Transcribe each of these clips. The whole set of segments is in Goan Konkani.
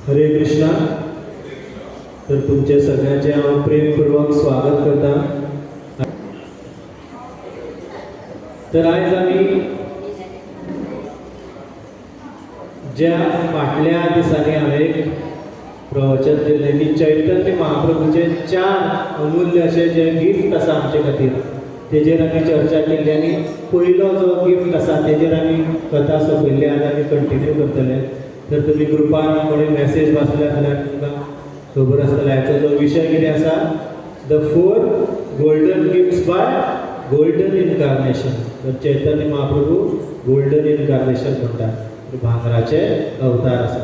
हरे कृष्णा. तर तुमचे सगळ्यांचे हांव प्रेमपूर्वक स्वागत करता. तर आयज आमी ज्या फाटल्या दिसांनी हांवें एक प्रवचन दिल्लें की चैतन्य महाप्रभूचे चार अमूल्य अशे जे गिफ्ट आसा आमचे खातीर तेजेर आमी चर्चा केल्ली आनी पयलो जो गिफ्ट आसा तेजेर आमी कथा सोंपयल्ली. आज आमी कंटिन्यू करतले. तर तुमी ग्रुपान कोणी मॅसेज वाचले जाल्यार तुमकां खबर आसतलें हाचो जो विशय कितें आसा, the four golden gifts by golden incarnation. तर चैतन्य महाप्रभू गोल्डन इनकार्नेशन म्हणटा, भांगराचे अवतार आसा.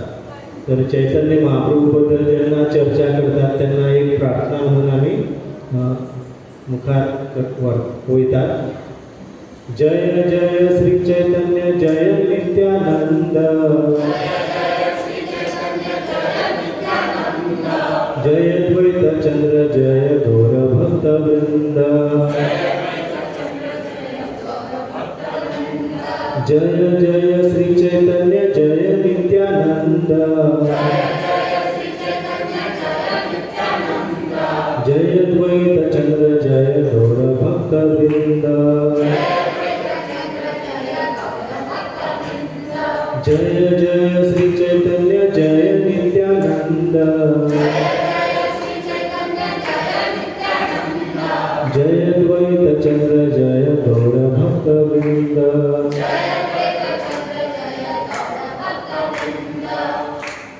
तर चैतन्य महाप्रभू बद्दल जेन्ना चर्चा करतात तेन्ना एक प्रार्थना म्हणून आमी मुखार वयतात. जय जय श्री चैतन्य जय नित्यानंद, जय द्वैत चंद्र जय गौर भक्त वृंद, जय जय श्री चैतन्य जय नित्यानंद, जय द्वैत चंद्र जय गौर भक्त वृंद, जय जय श्री चैतन्य जय नित्यानंद, जय द्वैत चंद्र जय गौर भक्त वृंद.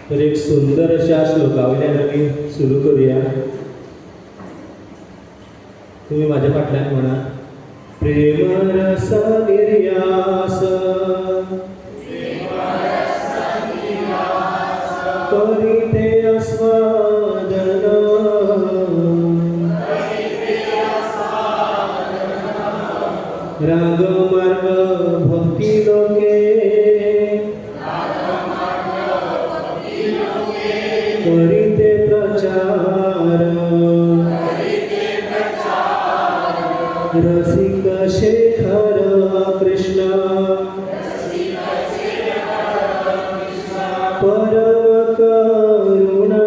तर एक सुंदर अशा श्लोका वयल्यान आमी सुरू करूया. तुमी म्हाज्या फाटल्यान म्हणा, प्रेम रस निर्यास करीते आस्वादन, राग मार्ग भक्ती लोके करीते प्रचार, रसिक शेखर कृष्ण परम करुणा,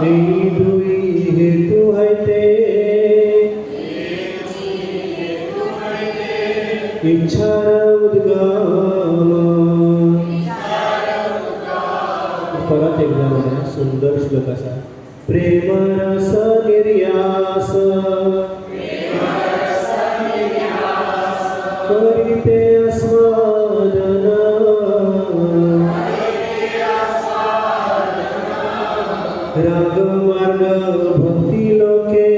हे दुई हेतु हयते इच्छा उद्गम. परत एकदा म्हणा, सुंदर श्लोक आसा. प्रेम रस निर्यास करीते आस्वादन, राग मार्ग भक्ती लोके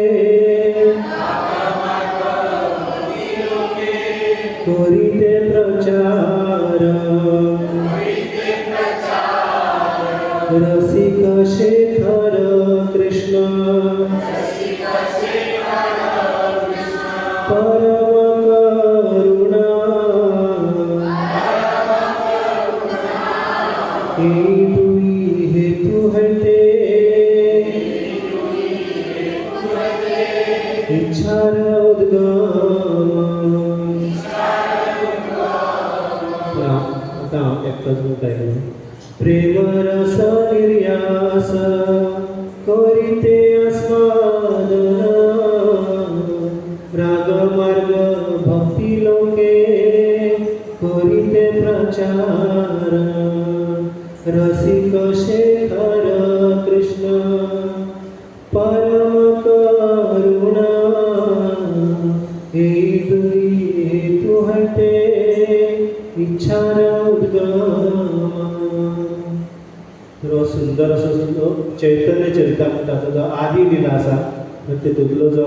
करीते प्रचार, रसिक शेखर कृष्ण परम करुणा, हे दुई हेतु हयते इच्छा उद्गम. आतां हांव एकटोच म्हणटा, प्रेम रस निर्यास करीते आस्वादन, राग मार्ग भक्ती लोके करीते प्रचार, रसिक शेखर कृष्ण परम करुणा, हे दुई हेतु हयते इच्छा उद्गम. तर हो सुंदर असो चैतन्य चरितामृताचो जो आदी लिला आसा तितूंतलो जो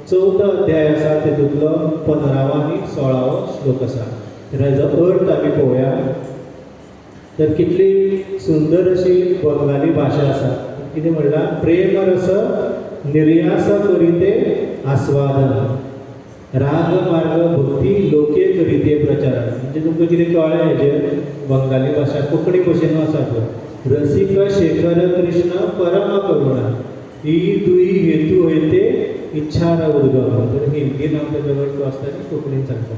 चवथो अध्याय आसा तितूंतलो 15वो आनी 16वो श्लोक आसा. तर हेजो अर्थ आमी पळोवया. तर कितली सुंदर अशी बंगाली भाशा आसा. कितें म्हणलां, प्रेम रस निर्यास करीते आस्वादन, राग मार्ग भक्ती लोके करीते प्रचार. म्हणजे तुमकां कितें कळ्ळें हेजेर बंगाली भाशा कोंकणी भशेन आसा पळय. रसिक शेखर कृष्ण परम करुणा, ही दुई हेतु हयते इच्छा उद्गम. तर हिंदीन हांव तेजो अर्थ वाचता आनी कोंकणीन सांगता.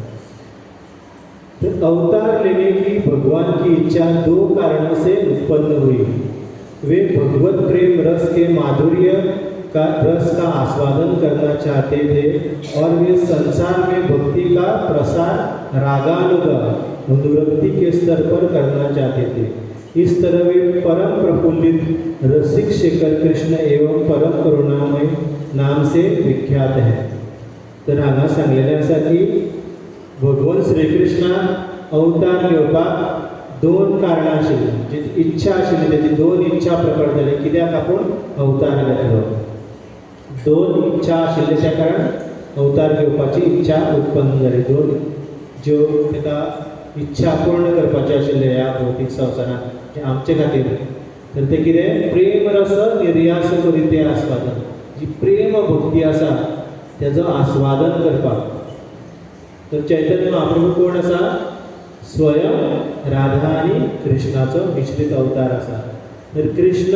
तर अवतार लेने की भगवान की इच्छा दो कारणों से उत्पन्न हुई। वे भगवत प्रेम रस के माधुर्य का रस का आस्वादन करना चाहते थे और वे संसार में भक्ति का प्रसार रागानुग अनुरक्ति के स्तर पर करना चाहते थे। इस तरह वे परम प्रफुल्लित रसिक शेखर कृष्ण एवं परम करुणामय नाम से विख्यात है। तर हांगा सांगलेलें आसा की भगवान श्रीकृष्णान अवतार घेवपाक दोन कारणां आशिल्लीं, जी इच्छा आशिल्ली तेजी दोन इच्छा प्रकट जाली कित्याक आपूण अवतार घेतलो। दोन इच्छा आशिल्ले त्या कारण अवतार घेवपाची इच्छा उत्पन्न जाली। दोन ज्यो ताका इच्छा पूर्ण करपाची आशिल्ले ह्या भौतीक संवसारांत आमचे खातीर, तर तें कितें प्रेम रस निर्यास करीत आस्वादन, जी प्रेम भक्ती आसा तेजो आस्वादन करपाक। तर चैतन्य महाप्रभू कोण आसा? स्वयं राधा आनी कृष्णाचो मिश्रीत अवतार आसा। तर कृष्ण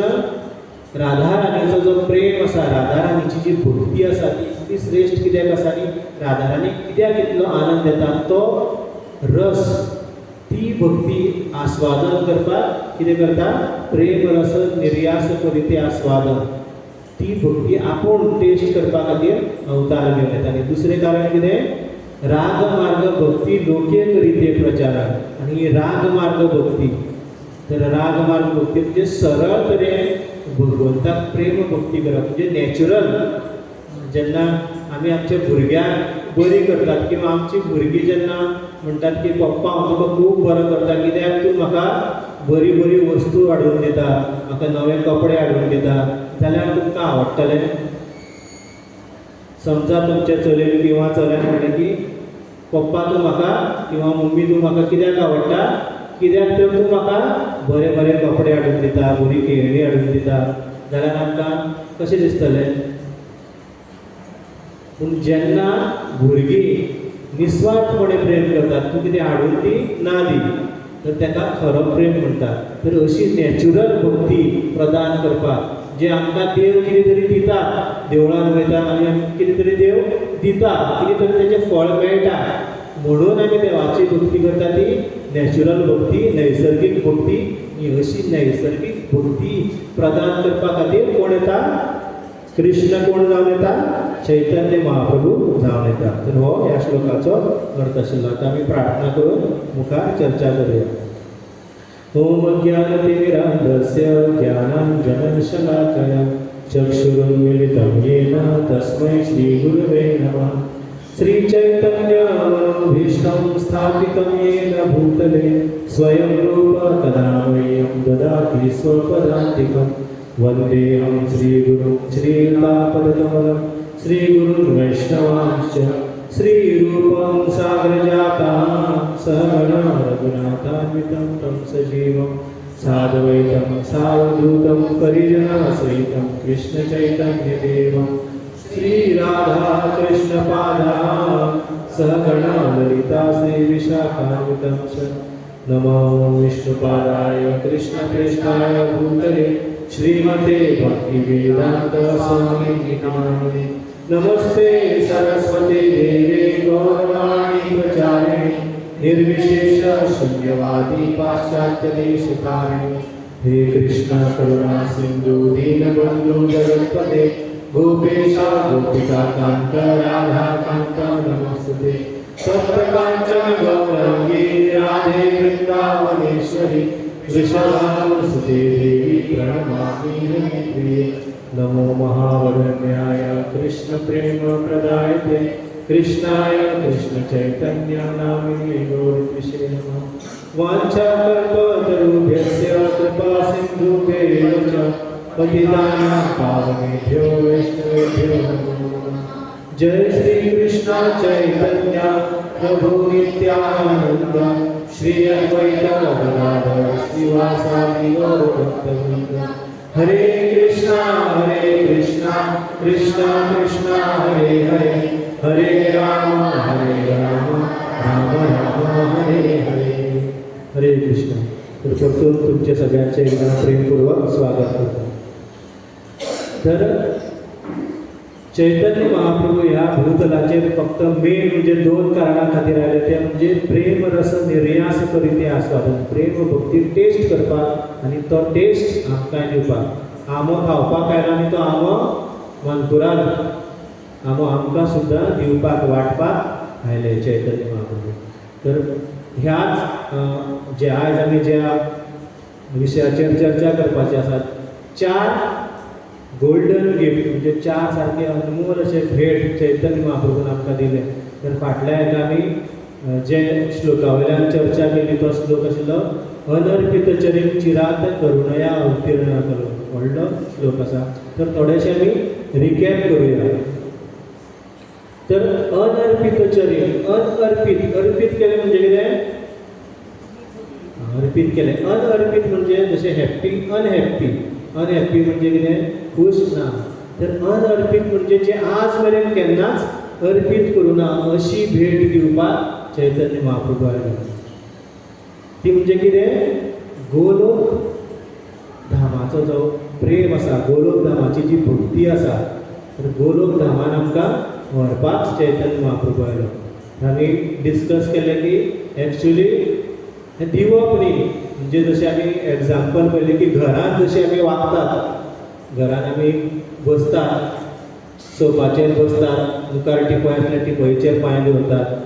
राधा राणीचो जो प्रेम आसा, राधा राणीची जी भक्ती आसा ती इतली श्रेश्ठ कित्याक आसा आनी राधा राणीक कित्याक इतलो आनंद येता तो रस, ती भक्ती आस्वादन करपाक कितें करता? प्रेम रस निर्यास करीत आस्वादन, ती भक्ती आपूण टेस्ट करपा खातीर अवतार घेवन येता। आनी दुसरें कारण कितें? राग मार्ग भक्ती लोके करीते प्रचाराक। आनी राग मार्ग भक्ती, तर राग मार्ग भक्ती म्हणजे सरळ तरेन भगवंताक प्रेम भक्ती करप, म्हणजे नॅचरल। जेन्ना आमी आमच्या भुरग्यांक बरी करतात किंवा आमची भुरगीं जेन्ना म्हणटात की पप्पा हांव तुका खूब बरो करता कित्याक तूं म्हाका बरी बरी वस्तू हाडून दिता, म्हाका नवे कपडे हाडून दिता, जाल्यार तुमकां आवडटलें? समजा तुमच्या चलयेन किंवा चल्यान म्हणलें की पप्पा तूं म्हाका किंवा मम्मी तूं म्हाका कित्याक आवडटा, कित्याक तर तूं म्हाका बरे बरे कपडे हाडून दिता, बरी खेळणी हाडून दिता, जाल्यार आमकां कशें दिसतलें? पूण जेन्ना भुरगीं निस्वार्थपणे प्रेम करतात, तूं कितें हाडून दी ना दी, तर ताका खरो प्रेम म्हणटात। तर अशी नॅचरल भक्ती प्रदान करपाक जे आमकां देव कितें तरी दिता, देवळान वयता आनी आमकां कितें तरी देव दिता, कितें तरी तेजें फळ मेळटा म्हणून आमी देवाची भक्ती करता, ती नॅचरल भक्ती, नैसर्गीक भक्ती। ही अशी नैसर्गीक भक्ती प्रदान करपा खातीर कोण येता? कृष्ण कोण जावन येता? चैतन्य महाप्रभू जावन येता। तर हो ह्या श्लोकाचो अर्थ आशिल्लो। आतां आमी प्रार्थना करून मुखार चर्चा करुया। ओम अज्ञानतिमिरान्धस्य ज्ञानाञ्जनशलाकया चक्षुरुन्मीलितं येन तस्मै श्रीगुरवे नमः। श्रीचैतन्यमनोभीष्टं स्थापितं येन भूतले स्वयं रूप तदा मह्यं ददाति स्वपदान्तिकं। वन्देऽहं श्रीगुरुं श्रीयुतापदकमलं श्रीगुरुं वैष्णवांश्च श्रीरूपं सागरजातां सहगणं रघुनाथान्वितं तं सजीवं साद्वैतं सावधूतं परिजनसहितं कृष्णचैतन्यदेवं श्रीराधाकृष्णपादां सहगणं ललिता श्रीविशाखान्वितं च। नमो विष्णुपादाय कृष्णप्रेष्ठाय भूतले श्रीमते भक्तिवेदान्त स्वामिनि नामिने। नमस्ते सरस्वती देवे गौरवाणी प्रचारिणे निर्विशेष शून्यवादी पाश्चात्य देशतारिणे। हे कृष्ण करुणा सिंधु दीनबंधु जगत्पते गोपेशा गोपिका कांत राधा कांत नमस्ते। सप्त कांचन गौरंगी राधे वृंदावनेश्वरी वृषभानुसुते देवी प्रणमामि हरिप्रिये। नमो महावदन्याय कृष्ण प्रेम प्रदायते कृष्णाय कृष्ण चैतन्य नामिने गौरविषे नमः। वाञ्छाकल्पतरुभ्यश्च कृपा सिन्धुभ्येव च पतितानां पावनेभ्यो वैष्णवेभ्यो नमो नमः। जय श्री कृष्ण चैतन्य प्रभु नित्यानंद श्री अद्वैत गदाधर श्रीवासादि गौर भक्तवृंद। हरे कृष्णा कृष्णा कृष्णा हरे हरे, हरे राम राम राम हरे हरे। हरे कृष्ण। तर परतून तुमचे सगळ्यांचे एकदा प्रेमपूर्वक स्वागत करतो। तर चैतन्य महाप्रभू ह्या भूतलाचेर फक्त मेन म्हणजे दोन कारणां खातीर आयले, ते म्हणजे प्रेम रस निर्यास करीत आस्वादन, प्रेम भक्ती टेस्ट करपाक आनी तो टेस्ट आमकां दिवपाक। आंबो खावपाक आयलो आनी तो आंबो मानकुराद आंबो आमकां सुद्दां दिवपाक वांटपाक आयले चैतन्य महाप्रभू। तर ह्याच जे आयज आमी ज्या विशयाचेर चर्चा करपाची आसा, चार गोल्डन गिफ्ट म्हणजे चार सारके अनमोल अशे भेट चैतन्य महाप्रभून आमकां दिले। तर फाटल्या हेका आमी जे श्लोका वयल्यान चर्चा केली तो श्लोक आशिल्लो अनर्पित चरीम चिरात करुणया अवतीर्ण करून, व्हडलो श्लोक आसा। तर थोडेशे आमी रिकॅप करुया। तर अनर्पित चरीम, अनअर्पित, अर्पित केलें म्हणजे कितें? अर्पित केलें। अनअर्पित म्हणजे जशें हॅप्पी अनहॅप्पी, अनहॅप्पी म्हणजे कितें? खुश ना। तर अनअर्पित म्हणजे जे आज मेरेन केन्नाच अर्पित करूं ना अशी भेट दिवपाक चैतन्य महाप्रभू आयलो। ती म्हणजे कितें? गोलोक धामाचो जो प्रेम आसा, गोलोक धामाची जी भक्ती आसा, तर गोलोक धामान आमकां व्हरपाक चैतन्य महाप्रभू आयलो। आमी डिस्कस केलें की एक्चुली हें दिवप न्ही, म्हणजे जशें आमी एग्जाम्पल पळयलें की घरांत जशें आमी वागतात, घरांत आमी बसतात, सोफाचेर बसतात, मुखार टिपॉय आसल्यार टिपॉयचेर पांय दवरतात,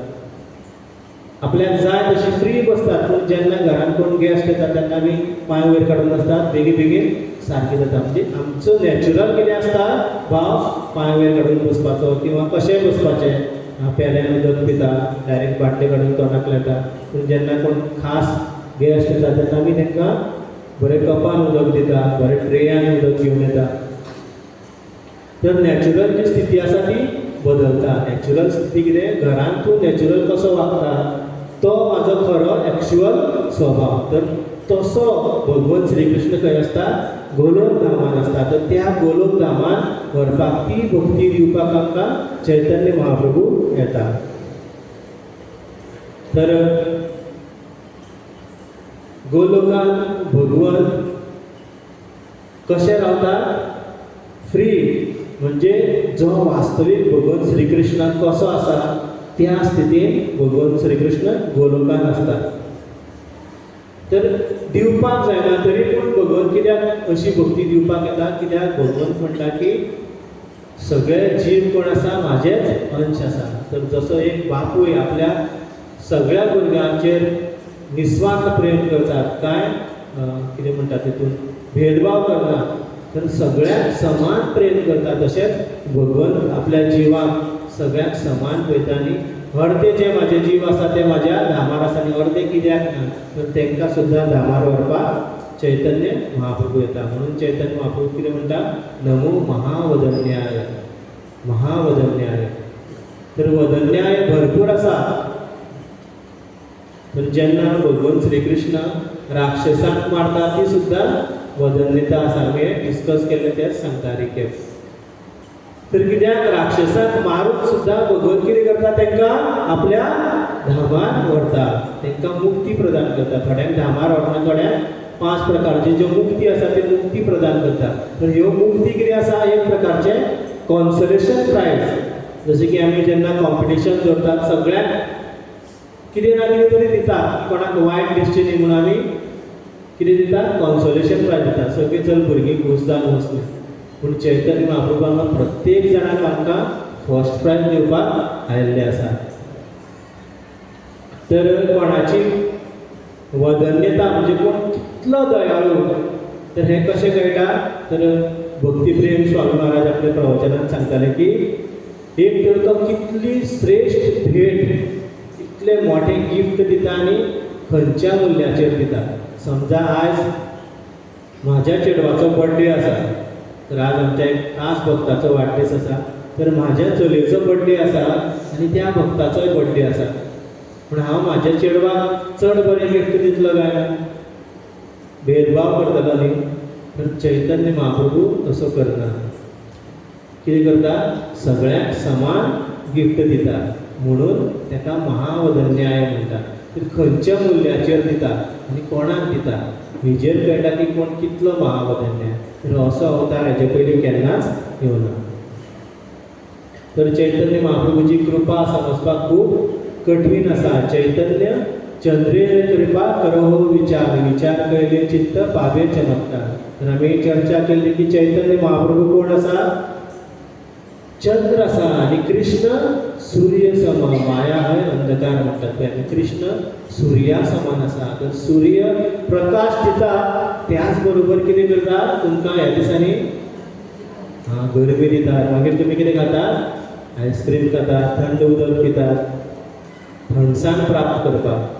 आपल्याक जाय तशी फ्री बसतात। पूण जेन्ना घरांत कोण गेस्ट येता तेन्ना आमी पांय वयर काडून आसतात, बेगीन बेगीन सारकें जाता। म्हणजे आमचो नॅचरल कितें आसता भाव, पांय वयर काडून बसपाचो किंवा कशेंय बसपाचें, पेल्यान उदक पिता, डायरेक्ट बाटले काडून तोंडाक लायता। पूण जेन्ना कोण खास गेस्ट येता तेन्ना आमी तांकां बरें कपान उदक दिता, बरें ट्रेयान उदक घेवन येता। तर नॅचरल जी स्थिती आसा ती बदलता। नॅचरल स्थिती कितें? घरांत तूं नॅचरल कसो वागता तो म्हाजो खरो एक्चुअल स्वभाव। तर तसो भगवंत श्रीकृष्ण खंय आसता? गोलोक धामान आसता। तर त्या गोलोक धामान व्हरपाक, ती भक्ती दिवपाक आमकां चैतन्य महाप्रभू येता। तर गोलोकान भगवंत कशें रावता? फ्री, म्हणजे जो वास्तवीक भगवंत श्रीकृष्णान कसो आसा त्या स्थितीन भगवंत श्रीकृष्ण गोलोकान आसता। तर दिवपाक जायना तरी पूण भगवंत कित्याक अशी भक्ती दिवपाक येता? कित्याक भगवंत म्हणटा की सगळे जीव कोण आसा म्हाजेच अंश आसा। तर जसो एक बापूय आपल्या सगळ्या भुरग्यांचेर निस्वार्थ प्रेम करतात, काय कितें म्हणटा तितून भेदभाव करना, तर सगळ्यांक समान प्रेम करता, तशेंच भगवंत आपल्या जिवाक सगळ्यांक समान पळयता आनी अर्दे जे म्हाजे जीव आसा ते म्हाज्या धामार आसा आनी अर्दे कित्याक ना, तर तांकां सुद्दां धामार व्हरपाक चैतन्य महाप्रभू येता। म्हणून चैतन्य महाप्रभू कितें म्हणटा? नमो महावदन्याय, महावदन्याय। तर वदन्याय भरपूर आसा। तर जेन्ना भगवंत श्रीकृष्ण राक्षसाक मारता ती सुद्दां वदन्यता आसा। आमी डिस्कस केल्लें तेंच सांगता रिकेप। तर कित्याक राक्षसाक मारून सुद्दां भगवंत कितें करता? तांकां आपल्या धामार व्हरता, तांकां मुक्ती प्रदान करता। थोड्यांक धामार व्हरना, थोड्यांक पांच प्रकारची ज्यो मुक्ती आसा ती मुक्ती प्रदान करता। तर ह्यो मुक्ती कितें आसा? एक प्रकारचें कॉन्सोलेशन प्रायज। जशें की आमी जेन्ना कॉम्पिटिशन दवरतात सगळ्यांक कितें ना कितें तरी दिता, कोणाक वायट दिसचें न्ही म्हणून आमी कितें दिता? कॉन्सोलेशन प्रायज दिता। सगळीं चल भुरगीं खूश जावन वचलीं। पूण चैतन्य महाप्रभू हांगा प्रत्येक जाणाक आमकां फर्स्ट प्रायज दिवपाक आयिल्लें आसा। तर कोणाची वदन्यता म्हणजे कोण कितलो दयाळू, तर हें कशें कळटा? तर भक्तिप्रेम स्वामी महाराज आपल्या प्रवचनान सांगताले की एक तर तो कितली श्रेश्ठ भेट, इतलें मोठें गिफ्ट दिता आनी खंयच्या मुल्याचेर दिता। समजा आयज म्हाज्या चेडवाचो बर्थडे आसा, तर आज आमच्या एक खास भक्ताचो वाडदीस आसा, तर म्हाज्या चलयेचो बर्थडे आसा आनी त्या भक्ताचोय बर्थडे आसा, पूण हांव म्हाज्या चेडवाक चड बरें गिफ्ट दितलो काय ना? भेदभाव करतलो न्ही। तर चैतन्य महाप्रभू तसो करना, कितें करता? सगळ्यांक समान गिफ्ट दिता, म्हणून ताका महावदन्याय म्हणटा। तर खंयच्या मुल्याचेर दिता आनी कोणाक दिता हेजेर कळटा की कोण कितलो महावदन्याय। तर असो अवतार हेजे पयलीं केन्नाच येवना। तर चैतन्य महाप्रभूची कृपा समजपाक खूब कठीण आसा. चैतन्य चंद्रे कृपा करो विचार, विचार केले चित्त पावे चमत्कार. तर आमी चर्चा केली की चैतन्य महाप्रभू कोण आसा? चंद्र आसा आनी कृष्ण सूर्य सम. माया हय अंधकार म्हणटात ते, आनी कृष्ण सुर्या समान आसा. तर सूर्य प्रकाश दिता, त्याच बरोबर कितें करता तुमकां ह्या दिसांनी गरमी दिता. मागीर तुमी कितें खातात? आयस्क्रीम खातात, थंड उदक पितात, थंडसाण प्राप्त करपाक.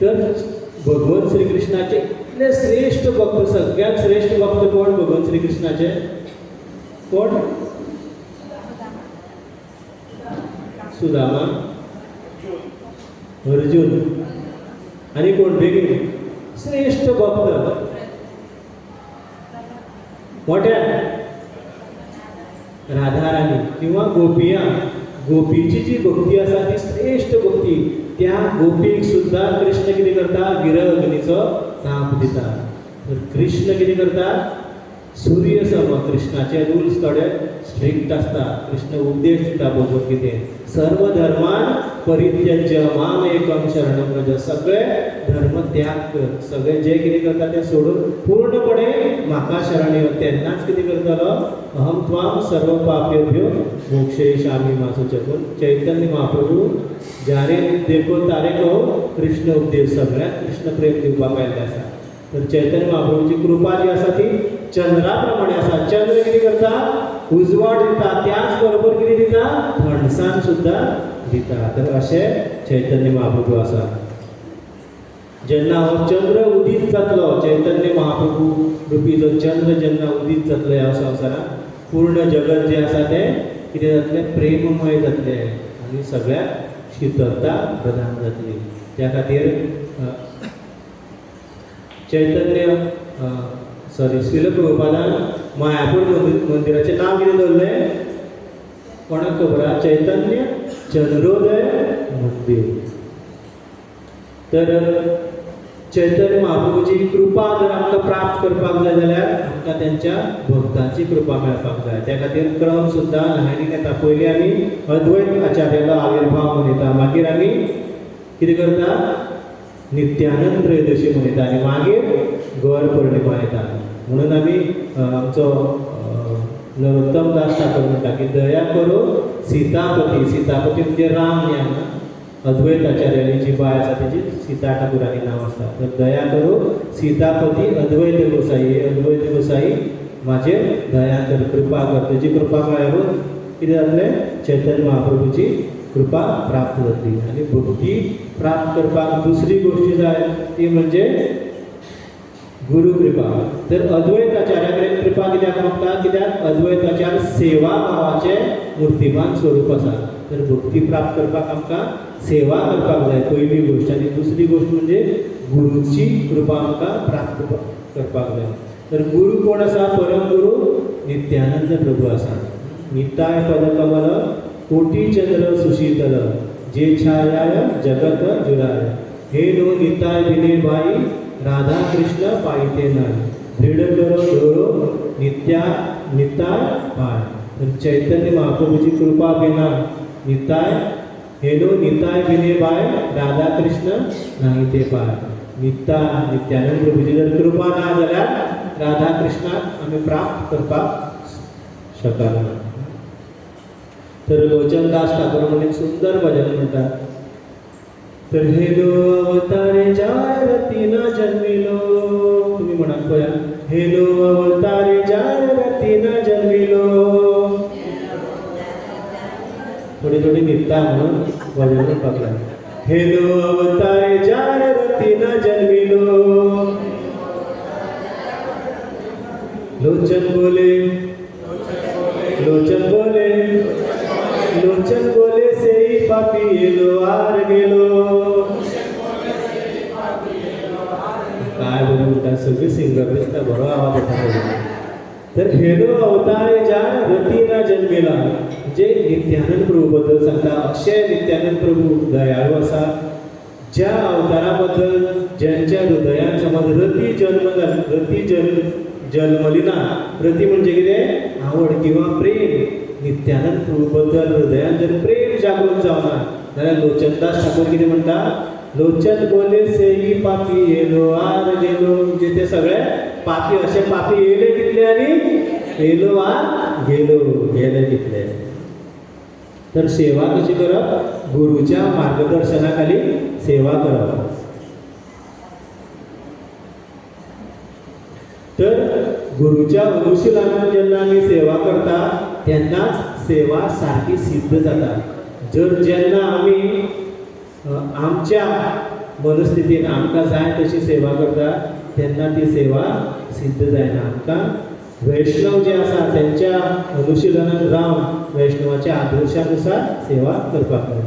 तर भगवंत श्री कृष्णाचे इतले श्रेश्ठ भक्त, सगळ्यात श्रेश्ठ भक्त कोण भगवंत श्री कृष्णाचे? कोण? सुदामा, अर्जुन आनी कोण? बेगीन श्रेश्ठ भक्त मोठ्या राधा राणी किंवा गोपिया. गोपीची जी भक्ती आसा ती श्रेश्ठ भक्ती. त्या गोपीक सुद्दां कृष्ण कितें करता? विरह अग्नीचो ताप दिता. तर कृष्ण कितें करता? सूर्य सम. कृष्णाचे रुल्स थोडे स्ट्रिक्ट आसता. कृष्ण उपदेश दिता भगवत गीतेन, सर्व धर्मान परित्यज्य माम एकम शरणम व्रज. सगळे धर्म त्याग कर, सगळे जे कितें करता तें सोडून पूर्णपणे म्हाका शरण यो. तेन्नाच कितें करतलो? अहम त्वाम सर्व पापेभ्यो मोक्षयिष्यामि मा शुचः. चैतन्य महाप्रभू जारे देखो तारे कहो कृष्ण उपदेश, सगळ्याक कृष्ण प्रेम दिवपाक आयिल्लें आसा. तर चैतन्य महाप्रभूची कृपा जी आसा ती चंद्रा प्रमाणे आसा. चंद्र कितें करता? उजवाड दिता, त्याच बरोबर कितें दिता? थंडसाण सुद्दां दिता. तर अशें चैतन्य महाप्रभू आसा. जेन्ना हो चंद्र उदीत जातलो, चैतन्य महाप्रभू रुपी जो चंद्र जेन्ना उदीत जातलो ह्या संवसारांत, पूर्ण जगत जें आसा तें कितें जातलें? प्रेममय जातलें आनी सगळ्याक शीतलता प्रदान जातली. त्या खातीर चैतन्य सॉरी श्रील प्रभुपादान मायापूर मंदिराचें नांव कितें दवरलें? कोणाक खबर आसा? चैतन्य चंद्रोदय मंदीर. तर चैतन्य महाप्रभूची कृपा जर आमकां प्राप्त करपाक जाय जाल्यार आमकां तेंच्या भक्तांची कृपा मेळपाक जाय. त्या खातीर क्रम सुद्दां लायनीन येता. पयलीं आमी अद्वैत आचार्यालो आविर्भाव मनयता, मागीर आमी कितें करता? नित्यानंद त्रयोदशी मनयता आनी मागीर गौर पौर्णिमा येता. म्हणून आमी आमचो नरोत्तम दास ठाकूर म्हणटा की दया करो सीतापती. सीतापती म्हणजे राम न्ही हांगा, अद्वैत आचार्याली जी बाय आसा तेजी सीता ठाकुराली नांव आसा. तर दया करो सीतापती अद्वैत गोसाई, अद्वैत गोसाई म्हाजेर दया कर, कृपा कर. तेजी कृपा मेळ्ळ्यारूच कितें जातलें? चैतन्य महाप्रभूची कृपा प्राप्त जातली. आनी भक्ती प्राप्त करपाक दुसरी गोश्टी जाय ती म्हणजे गुरु कृपा. तर अद्वैत आचार्या कडेन कृपा कित्याक मागता? कित्याक अद्वैत आचार्य सेवा भावाचें मूर्तिमान स्वरूप आसा. तर भक्ती प्राप्त करपाक आमकां सेवा करपाक जाय पयली गोश्ट. आनी दुसरी गोश्ट म्हणजे गुरुची कृपा आमकां प्राप्त करपाक जाय. तर गुरु कोण आसा? परम गुरु नित्यानंद प्रभू आसा. निताय पदकमल कोटी चंद्र सुशीतल, जे छायाय जगत जुराय. हे नो निताय विने बाई, राधा कृष्ण पायते नाय. दृढ करो धरो नित्या निताय पाय. तर चैतन्य महाप्रभूची कृपा बिना निताय हेलो निताय विने बाय, राधा कृष्ण नाही ते पाय. निता नित्यानंद प्रभूची जर कृपा ना जाल्यार राधा कृष्णाक आमी प्राप्त करपाक शकना. तर लोचन दास ठाकूर म्हणून एक सुंदर भजन म्हणटा. तर हेलो अवतारे जाय रतीना जन्मिलो. तुमी म्हणात पळया, हेलो अवतारे जाय रतीना जन्मिलो. थोडी थोडी न्हिदता म्हणून भजन म्हणपाक लागले. हेलो अवतारे जाय रतीना जन्मिलो. लोचन बोले, लोचन बोले, लोचन बोले सेई पापी येलो आर गेलो. काय बरें म्हणटा, सगळी सिंगर दिसता, बरो आवाज येता. तर हेलो अवतारे ज्या रतीना जन्मेला म्हणजे नित्यानंद प्रभू बद्दल सांगता. अशे नित्यानंद प्रभू दयाळू आसा ज्या अवतारा बद्दल ज्यांच्या हृदयान समज रती जन्म रती जन्मली ना. रती म्हणजे कितें? आवड किंवा प्रेम. नित्यानंद प्रभू बद्दल हृदयान जर प्रेम जागृत जावना जाल्यार लोचनदास ठाकूर कितें म्हणटा, लोचन बोले सेई पापी येलो आर गेलो. म्हणजे ते सगळे पापी, अशे पापी येयले कितले आनी येयलो आर गेलो, गेले कितले. तर सेवा कशी करप, गुरुच्या मार्गदर्शना खाली सेवा करप. तर गुरुच्या अनुशिलानान जेन्ना आमी सेवा करता तेन्नाच सेवा सारकी सिद्ध जाता. जर जेन्ना आमी आमच्या मनस्थितीन आमकां जाय तशी सेवा करता तेन्ना ती सेवा सिद्ध जायना. आमकां वैष्णव जे आसा तेंच्या अनुशिलनान रावन वैष्णवाच्या आदर्शानुसार सेवा करपाक जाय.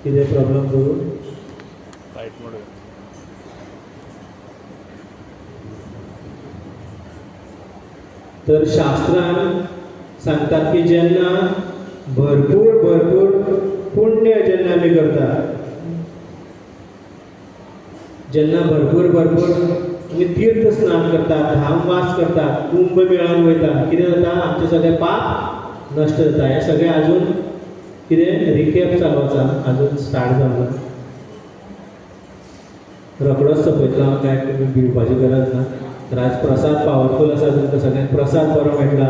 कितें प्रॉब्लम करूं? तर शास्त्रान सांगतात की जेन्ना भरपूर भरपूर पुण्य जेन्ना आमी करता, जेन्ना भरपूर भरपूर आमी तीर्थ स्नान करतात, धामवास करतात, कुंभ मेळान वयता, कितें जाता, आमचें सगळें पाप नश्ट जाता. हें सगळें आजून कितें रिकेप चालू आसा, आजून स्टार्ट जावना. रोखडोच सोंपयतलो हांव, कांय तुमी भिवपाची गरज ना. तर आज प्रसाद पावरफूल आसा, तुमकां सगळ्यांक प्रसाद बरो मेळटा.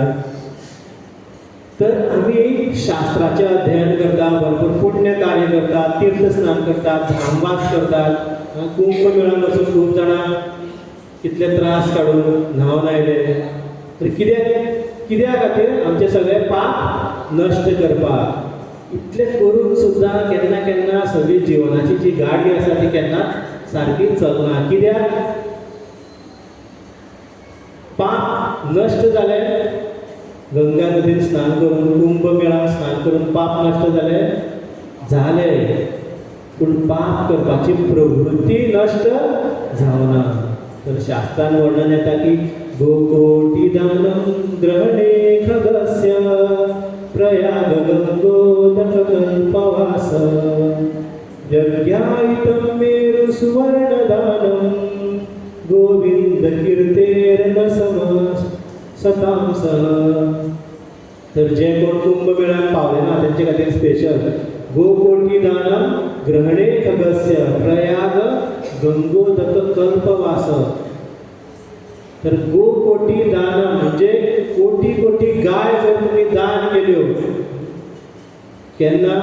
तर आमी शास्त्राचें अध्ययन करता, भरपूर पुण्य कार्य करतात, तीर्थ स्नान करतात, धामवास करतात, कुंभ मेळान वचून खूब जाणां कितले त्रास काडून न्हांवन आयले. तर कित्याक कित्या खातीर आमचें सगळें पाप नश्ट करपाक. इतलें करून सुद्दां केन्ना केन्ना सगळी जिवनाची जी गाडी आसा ती केन्नाच सारकी चलना. कित्याक पाप नश्ट जालें, गंगा नदीन स्नान करून, कुंभ मेळान स्नान करून पाप नश्ट जालें जालें, पूण पाप करपाची प्रवृत्ती नश्ट जावना. तर शास्त्रान वर्णन येता की गोकोटी दानं ग्रहणे खगस्य प्रयाग गंगोदक कल्पवास यज्ञायितं मेरु सुवर्णदानं गोविंद कीर्तेर्न सम सतां सह. तर जे कोण कुंभ मेळ्यान पावले ना तेंचे खातीर स्पेशल गोकोटी दानं ग्रहणे खगस्य प्रयाग गंगोदक कल्पवास. तर गोकोटी दान म्हणजे कोटी कोटी गाय जर तुम्ही दान केल्यो केन्ना,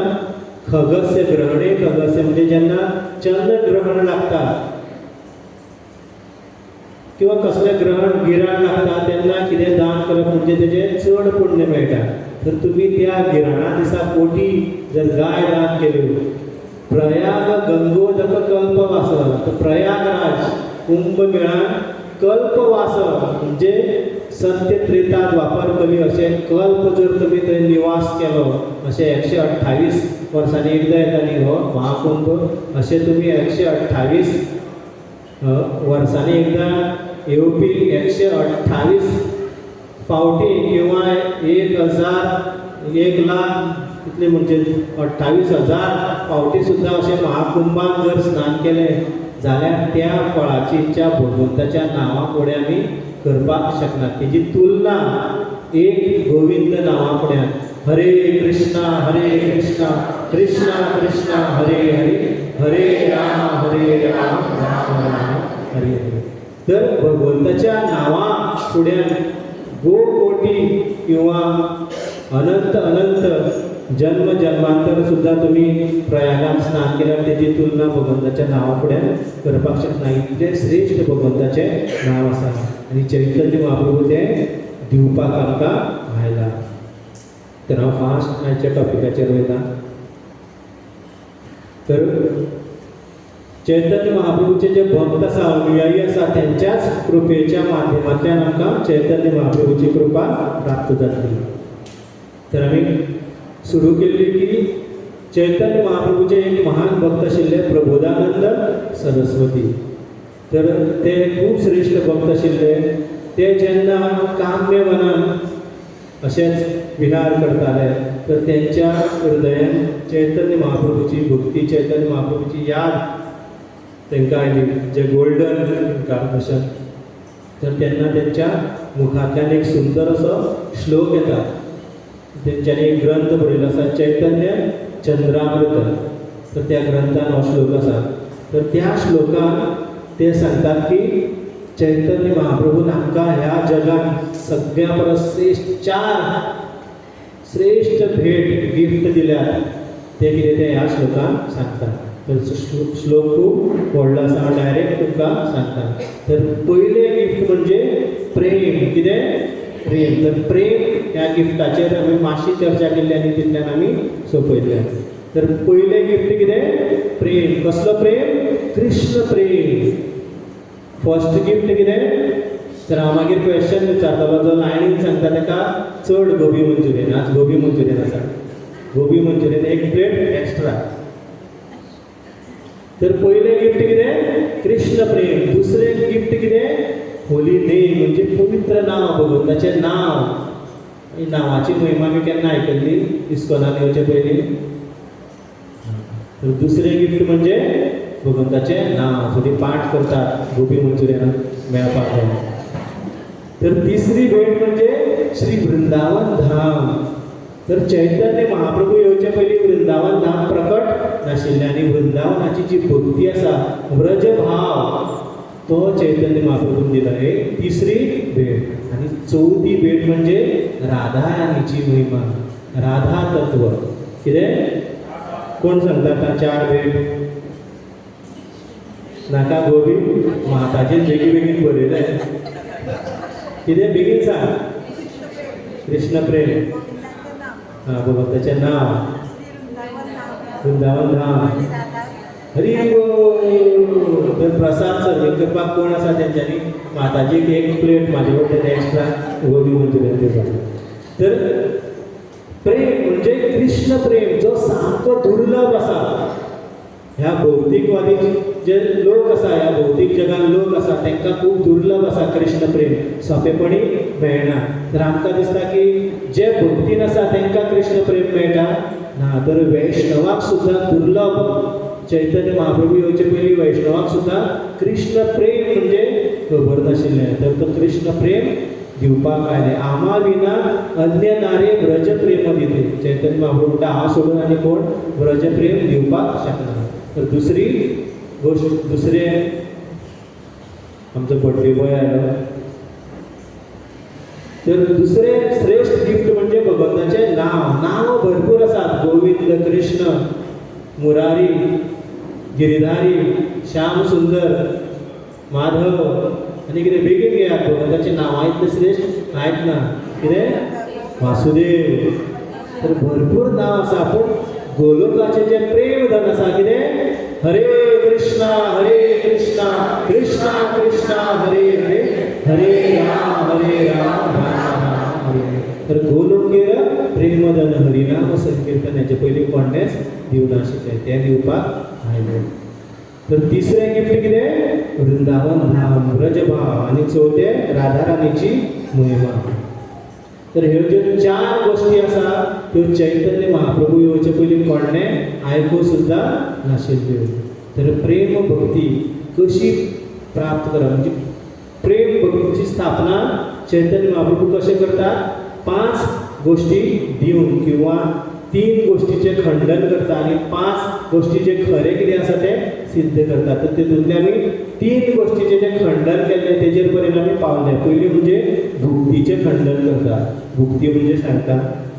खगस्य ग्रहणे खगस्य म्हणजे जेन्ना चंद्र ग्रहण लागता किंवा कसलें ग्रहण गिराण लागता तेन्ना कितें दान करप म्हणजे तेजें चड पुण्य मेळटा. तर तुमी त्या गिराणा दिसा कोटी जर गाय दान केल्यो, प्रयाग गंगोदक कल्पवास, तर प्रयागराज कुंभ मेळान कल्पवास म्हणजे सत्य त्रेता द्वापर कली अशें कल्प जर तुमी थंय निवास केलो, अशें 128 वर्सांनी एकदां येता न्ही हो महाकुंभ, अशें तुमी 128 वर्सांनी एकदां येवपी 128 फावटी किंवा 1000 1 लाख कितले म्हणजे 28,000 फावटी सुद्दां अशें महाकुंभान जर स्नान केलें जाल्यार त्या फळाची इच्छा भगवंताच्या नांवा फुडें आमी करपाक शकना. तेजी तुलना एक गोविंद नांवा फुड्यान, हरे कृष्णा हरे कृष्णा कृष्णा कृष्णा हरे हरे हरे राम हरे राम राम राम हरे हरे. तर भगवंताच्या नांवा फुड्यान गोकोटी किंवा अनंत अनंत जन्म जन्मांतर सुद्दां तुमी प्रयागान स्नान केल्यार तेजी तुलना भगवंताच्या नांवा फुड्यान करपाक शकना. इतलें श्रेश्ठ भगवंताचें नांव आसा आनी चैतन्य महाप्रभू तें दिवपाक आमकां आयला. तर हांव फास्ट आयच्या टॉपिकाचेर वयता. तर चैतन्य महाप्रभूचे जे भक्त आसा, अनुयायी आसा, तेंच्याच कृपेच्या माध्यमांतल्यान आमकां चैतन्य महाप्रभूची कृपा प्राप्त जातली. तर आमी सुरू केल्ली की चैतन्य महाप्रभूचे एक महान भक्त आशिल्ले प्रबोधानंद सरस्वती. तर ते खूब श्रेश्ठ भक्त आशिल्ले. ते जेन्ना काम्य वनान अशेंच विहार करताले तर तेंच्या हृदयान चैतन्य महाप्रभूची भक्ती, चैतन्य महाप्रभूची याद तांकां आयली, जे गोल्डन इन्कार्नेशन. तर तेन्ना तेंच्या मुखांतल्यान एक सुंदर असो श्लोक येता. तेंच्यांनी एक ग्रंथ बरयलो आसा चैतन्य चंद्रामृत. तर त्या ग्रंथान हो श्लोक आसा. तर त्या श्लोकान ते सांगतात की चैतन्य महाप्रभून आमकां ह्या जगात सगळ्या परस श्रेष्ठ 4 श्रेष्ठ भेट गिफ्ट दिल्यात. ते कितें ते ह्या श्लोकान सांगतात. तर श्लोक खूब व्हडलो आसा, हांव डायरेक्ट तुमकां सांगता. तर पयलें गिफ्ट म्हणजे प्रेम. कितें? प्रेम. तर प्रेम ह्या गिफ्टाचेर आमी मातशी चर्चा केल्ली आनी तितल्यान आमी सोंपयले. तर पयलें गिफ्ट कितें? प्रेम. कसलो प्रेम? कृष्ण प्रेम. फर्स्ट गिफ्ट कितें? तर हांव मागीर क्वेश्चन विचारतलो, जो लायनीन सांगता ताका चड गोबी मंचुरियन. आज गोबी मंचुरियन आसा, गोबी मंचुरियन 1 प्लेट एक्स्ट्रा. तर पयलें गिफ्ट कितें? कृष्ण प्रेम. दुसरें गिफ्ट कितें? होली नेम, म्हणजे पवित्र नांव, भगवंताचें नांव. नांवाची महिमा आमी केन्ना आयकल्ली इस्कॉनान येवचे पयलीं? तर दुसरें गिफ्ट म्हणजे भगवंताचें नांव. थोडी पाठ करतात गोबी मंचुरियन मेळपाक जाय. तर तिसरी भेट म्हणजे श्री वृंदावन धाम. तर चैतन्य महाप्रभू येवचे पयलीं वृंदावन धाम प्रकट नाशिल्लें आनी वृंदावनाची जी भक्ती आसा, व्रजभाव, तो चैतन्य महाप्रभून दिला. एक तिसरी भेट. आनी चवथी भेट म्हणजे राधा राणीची महिमा, राधा तत्व. कितें? कोण सांगता आतां 4 भेट? नाका गोबी माताचेर बेगीन बेगीन बरयलें. कितें? बेगीन सांग. कृष्ण प्रेम, भगवंताचें नांव, वृंदावन धाम, हरी बोल. तर प्रसाद सर्वींग करपाक कोण आसा तेंच्यांनी माताजीक 1 प्लेट म्हाजे कडल्यान एक्स्ट्रा गोबी मंचुरियन दिवपाक. तर प्रेम म्हणजे कृष्ण प्रेम जो सामको दुर्लभ आसा. ह्या भौतिकवादी जे लोक आसा, ह्या भौतीक जगान लोक आसा, तांकां खूब दुर्लभ आसा कृष्ण प्रेम, सोंपेपणी मेळना. तर आमकां दिसता की जे भक्तीन आसा तांकां कृष्ण प्रेम मेळटा ना, तर वैष्णवाक सुद्दां दुर्लभ. चैतन्य महाप्रभू येवचे पयलीं वैष्णवाक सुद्दां कृष्ण प्रेम म्हणजे खबर नाशिल्लें. तर तो कृष्ण प्रेम दिवपाक आयलें. आमा विना अन्य नारे व्रज प्रेम दिते. चैतन्य महाप्रभू म्हणटा हांव सोडून आनी कोण व्रज प्रेम दिवपाक शकना. तर दुसरी गोश्ट, दुसरें आमचो बर्थडे बॉय आयलो. तर दुसरें श्रेष्ठ गिफ्ट म्हणजे भगवंताचें नांव. नांव भरपूर आसात, गोविंद, कृष्ण, मुरारी, गिरिधारी, श्याम सुंदर, माधव आनी कितें. बेगीन घेयात, भगवंताचें नांवां इतलें श्रेष्ठ कांयच ना. कितें? वासुदेव. तर भरपूर नांव आसा, पूण गोलोकाचें जें प्रेम धन आसा कितें? हरे कृष्णा हरे कृष्णा कृष्णा कृष्णा हरे हरे, हरे राम हरे राम राम राम हरे हरे. तर गोलोकेर प्रेमधन हरिनाम संकीर्तन हेचे पयलीं कोणेंच दिवना आशिल्लें, तें दिवपाक आयलें. तर तिसरें गिफ्ट कितें? वृंदावन धाम, व्रजभाव. आनी चवथें राधा राणीची महिमा. तर ह्यो ज्यो 4 गोश्टी आसा त्यो चैतन्य महाप्रभू येवचे पयलीं कोणें आयकूं सुद्दां नाशिल्ल्यो. तर प्रेम भक्ती कशी प्राप्त करप, म्हणजे प्रेम भक्तीची स्थापना चैतन्य महाप्रभू कशें करतात? 5 गोश्टी दिवन किंवा 3 गोश्टीचें खंडन करता आनी 5 गोश्टीचें खरें कितें आसा तें सिद्ध करता. तर तितूंतलें आमी 3 गोश्टीचें जें खंडन केल्लें तेजेर पर्यंत आमी पावले. पयलीं म्हणजे भुक्तीचें खंडन करता, भुक्ती म्हणजे सांगता.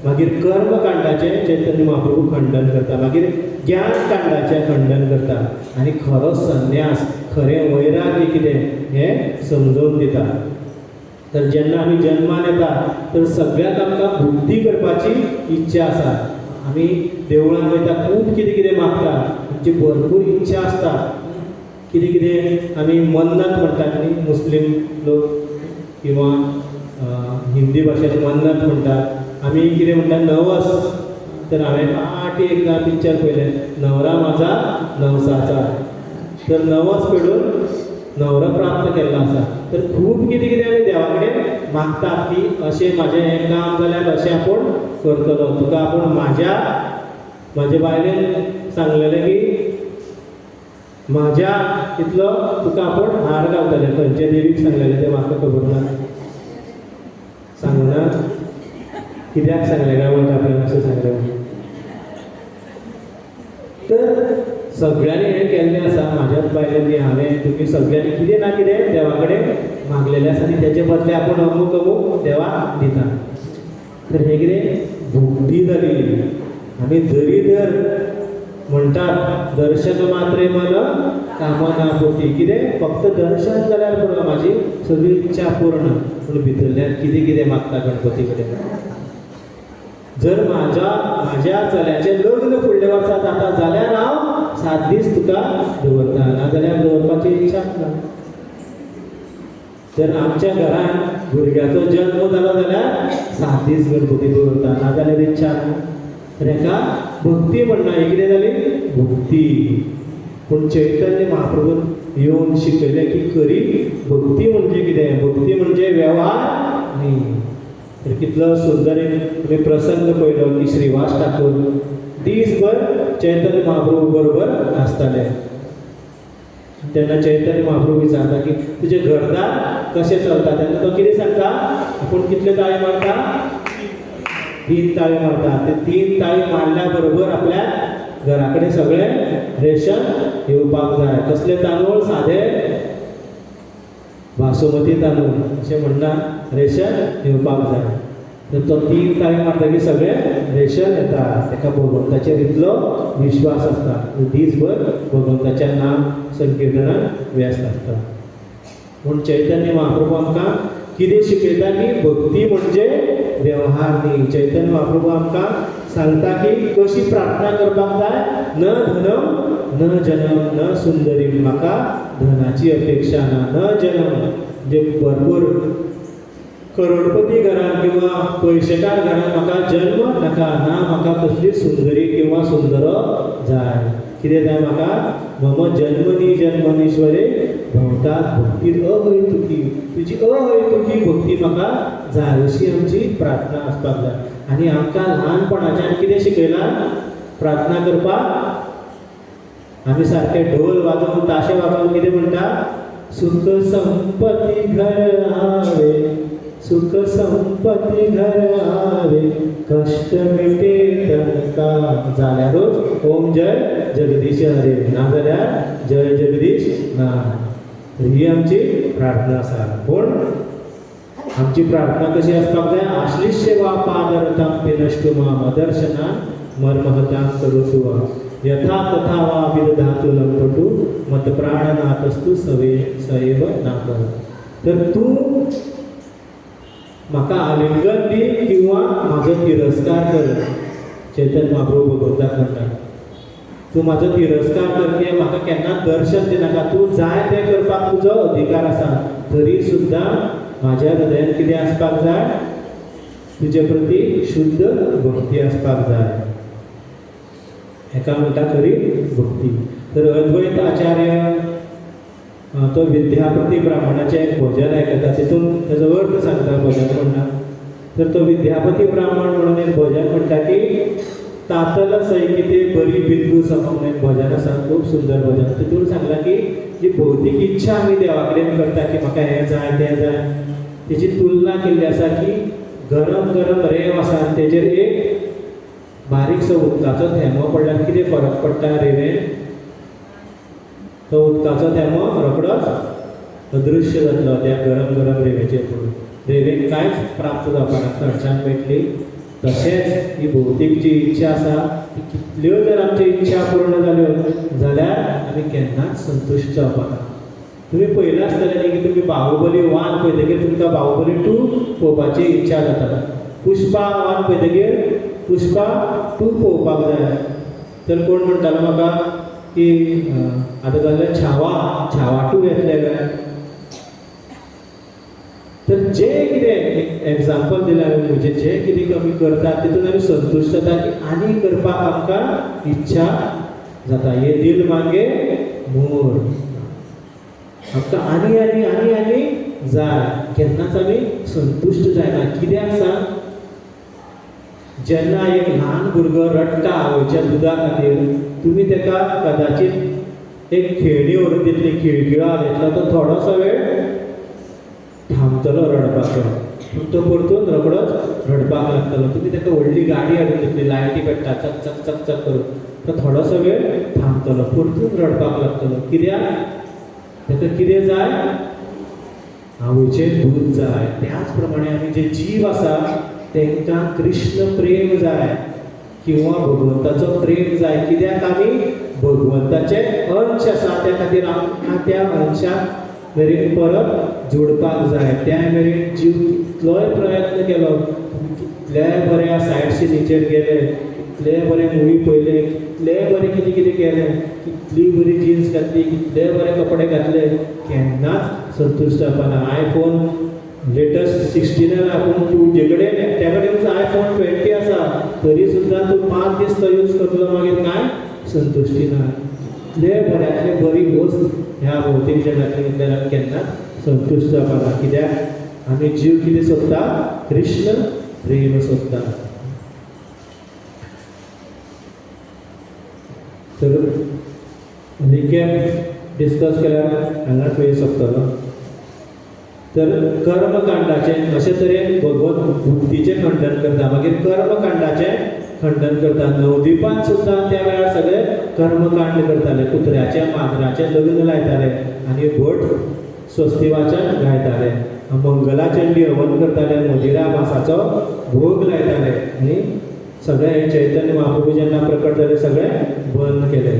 मागीर कर्मकांडाचें चैतन्य महाप्रभू खंडन करता, मागीर ज्ञानकांडाचें खंडन करता आनी खरो संन्यास, खरें वैराग्य कितें हें समजोवन दिता. तर जेन्ना आमी जन्मान येता तर सगळ्याक आमकां भुक्ती करपाची इच्छा आसा. आमी देवळान वयता, खूब कितें कितें मागता, आमची भरपूर इच्छा आसता. कितें कितें आमी मन्नत म्हणटात न्ही, मुस्लीम लोक किंवा हिंदी भाशेन मन्नत म्हणटात. आमी कितें म्हणटात? नवस. तर हांवें फाटीं एकदां पिक्चर पळयलें, नवरा माझा नवसाचा. तर नवस पेडून नवरो प्राप्त केल्लो आसा. तर खूब कितें कितें आमी देवा कडेन मागतात की अशें म्हाजें हें काम जाल्यार अशें आपूण करतलो, तुका आपूण म्हाज्या म्हाजे बायलेन सांगलेलें की म्हाज्या इतलो तुका आपूण हार घालतलें. खंयचे देवीक सांगलेलें तें म्हाका खबर ना, सांगना. कित्याक सांगलें काय म्हणटा आपल्याक अशें सांगलें म्हणून. तर सगळ्यांनी हें केल्लें आसा, म्हाज्याच बायलेंनी, हांवें, तुमी सगळ्यांनी कितें ना कितें देवा कडेन मागलेलें आसा आनी तेजे बदले आपूण अमूक अमूक देवाक दिता. तर हें कितें भक्ती जाली. आनी जरी तर म्हणटात दर्शन मात्रे मन कामना पोती, कितें फक्त दर्शन जाल्यार पुरो म्हाजी सगळी इच्छा पूर्ण, पूण भितरल्यान कितें कितें मागता गणपती कडेन. जर म्हाज्या चल्याचें लग्न फुडल्या वर्सा जाता जाल्यार हांव 7 दीस तुका दवरता, नाजाल्यार दवरपाची इच्छा ना. जर आमच्या घरान भुरग्याचो जन्म जालो जाल्यार 7 दीस गणपती दवरता, नाजाल्यार इच्छा ना. तर हेका भक्ती म्हणना, ही कितें जाली भक्ती. पूण चैतन्य महाप्रभून येवन शिकयलें की खरी भक्ती म्हणजे कितें, भक्ती म्हणजे वेव्हार न्ही. तर कितलो सुंदर एक तुमी प्रसंग पळयलो की श्रीवास ठाकूर दीसभर चैतन्य महाप्रभू बरोबर आसताले. तेन्ना चैतन्य महाप्रभू विचारता की तुजें घरदार कशें चलता, तेन्ना तो कितें सांगता, आपूण कितले ताळी मारता, 3 ताळी मारता. ते 3 ताळी मारल्या बरोबर आपल्या घरा कडेन सगळें रेशन येवपाक जाय. कसले तांदूळ, सादे बासुमती तांदूळ अशें म्हणना, रेशन येवपाक जाय. तर तो 3 ताळी मारतकीर सगळें रेशन येता. ताका भगवंताचेर इतलो विश्वास आसता, दीसभर भगवंताच्या नाम संकिर्तनान व्यस्त आसता. म्हूण चैतन्य महाप्रभू आमकां कितें शिकयता की भक्ती म्हणजे वेव्हार न्ही. चैतन्य महाप्रभू आमकां सांगता की कशी प्रार्थना करपाक जाय, न धनम न जनम न सुंदरी, म्हाका धनाची अपेक्षा ना, न जनम म्हणजे भरपूर करोडपती घरान किंवा पयशेकार घरान म्हाका जन्म नाका, ना म्हाका कसली सुंदरी किंवा सुंदर जाय. कितें जाय म्हाका, मम जन्मनी जन्मनीश्वरे भवतात भक्ती अहैतुकी, तुजी अहैतुकी भक्ती म्हाका जाय, अशी आमची प्रार्थना आसपाक जाय. आनी आमकां ल्हानपणाच्यान कितें शिकयलां प्रार्थना करपाक, आमी सारके ढोल वाजोवन ताशे वाजोवन कितें म्हणटा, सुख संपत्ती घर आवे, सुख संपत्ती घर आवे, कश्ट मिटे तनका, जाल्यारूच ओम जय जगदीश हरे, ना जाल्यार जय जगदीश ना. ही आमची प्रार्थना आसा. पूण आमची प्रार्थना कशी आसपाक जाय, आश्लिष्य वा पादरतां पिनष्टु माम दर्शनान मर्महतां करोतु वा यथा तथा वा विदधातु लंपटु मत प्राणनाथस्तु सवे सएव नाथ. तर तूं म्हाका आलिंगन दी किंवा म्हाजो तिरस्कार कर. चैतन्य महाप्रभू भगवंताक म्हणटा, तूं म्हाजो तिरस्कार कर की म्हाका केन्नाच दर्शन दिनाका, तूं जाय तें करपाक तुजो अधिकार आसा, तरी सुद्दां म्हाज्या हृदयान कितें आसपाक जाय, तुजे प्रती शुद्ध भक्ती आसपाक जाय. हेका म्हणटा खरी भक्ती. तर अद्वैत आचार्य तो विद्यापती ब्राह्मणाचें एक भजन आयकता, तितून तेजो अर्थ सांगता भजन म्हणटा. तर तो विद्यापती ब्राह्मण म्हणून एक भजन म्हणटा की तातल सैकिते बरी बिंदू सम म्हणून एक भजन आसा, खूब सुंदर भजन. तितून सांगलां की जी भौतीक इच्छा आमी देवा कडेन करता की म्हाका हें जाय तें जाय, तेजी तुलना केल्ली आसा की गरम गरम रेंव आसा आनी तेजेर एक बारीकसो उदकाचो थेंबो पडल्यार कितें फरक पडटा रेंवेन, तो उदकाचो थेंबो रोखडोच अदृश्य जातलो त्या गरम गरम रेंवेचेर पडून, रेंवेक कांयच प्राप्त जावपाक ना, थंडसाण मेळटली. तशेंच ही भौतीक जी इच्छा आसा ती कितल्यो जर आमच्यो इच्छा पूर्ण जाल्यो जाल्यार आमी केन्नाच संतुश्ट जावपाक ना. तुमी पळयलां आसतलें न्ही की तुमी बाहुबली 1 पळयतकीर तुमकां बाहुबली 2 पळोवपाची इच्छा जाता, पुष्पा 1 पळयतकीर पुष्पा 2 पळोवपाक जाय. तर कोण म्हणटालो म्हाका की आतां जाल्लें छावा, छावा 2 येतलें काय. तर जें कितें एग्जाम्पल दिलें हांवें म्हणजे जें कितें आमी करतात तितून आमी संतुश्ट जाता की आनी करपाक आमकां इच्छा जाता. ये दिल मागे मोर, आमकां आनी आनी आनी आनी जाय, केन्नाच आमी संतुश्ट जायना. कित्याक सांग, जेन्ना एक ल्हान भुरगो रडटा आवयच्या दुदा खातीर, तुमी ताका कदाचित एक खेळणी व्हरून दितली, खिळखिळो हालयतलो, तो थोडोसो वेळ थांबतलो रडपाचो. पूण तो परतून रोखडोच रडपाक लागतलो. तुमी ताका व्हडली गाडी हाडून दितली, लायटी पेट्टा चक चक चक चक करून, तो थोडोसो वेळ थांबतलो, परतून रडपाक लागतलो. कित्याक? ताका कितें जाय? आवयचें दूद जाय. त्याच प्रमाणे आमी जे जीव आसा तांकां कृष्ण प्रेम जाय किंवा भगवंताचो प्रेम जाय. कित्याक? आमी भगवंताचे अंश आसा, त्या खातीर आमकां त्या अंशाक मेरेन परत जोडपाक जाय. त्या मेरेन जीव कितलोय प्रयत्न केलो, तुमी कितलेय बऱ्या सायड सिनीचेर गेले, कितलेय बरे मुवी पळयले, कितलेय बरें कितें कितें केलें, कितली बरी जिन्स घातली, कितलेय बरे कपडे घातले, केन्नाच संतुश्ट जावपाना. आयफोन लेटस्ट 16 आपूण तुजे कडेन एकट्या कडेन आयफोन 20 आसा तरी सुद्दां तूं 5 दीस तो यूज करतलो, मागीर कांय संतुश्टी ना. कितले बऱ्यांतले बरी वस्त ह्या भौतीक जगांतली घेतल्यार आमी केन्नाच संतुश्ट जावपाना. कित्याक? आमी जीव कितें सोदता? कृष्ण प्रेम सोदता. तर रिकॅप डिस्कस केल्यार हांगाच वेळ सोंपतलो. तर कर्मकांडाचें अशे तरेन भगवत भक्तीचें खंडन करता, मागीर कर्मकांडाचें खंडन करता. नवदीपान सुद्दां त्या वेळार सगळे कर्मकांड करताले, कुत्र्याचें माजराचें लग्न लायताले आनी भट स्वस्तिवाचन गायताले, मंगलाचंडी हवन करताले, मदिरा मासाचो भोग लायताले आनी सगळे चैतन्य महाप्रभू जेन्ना प्रकट जाले सगळे बंद केले.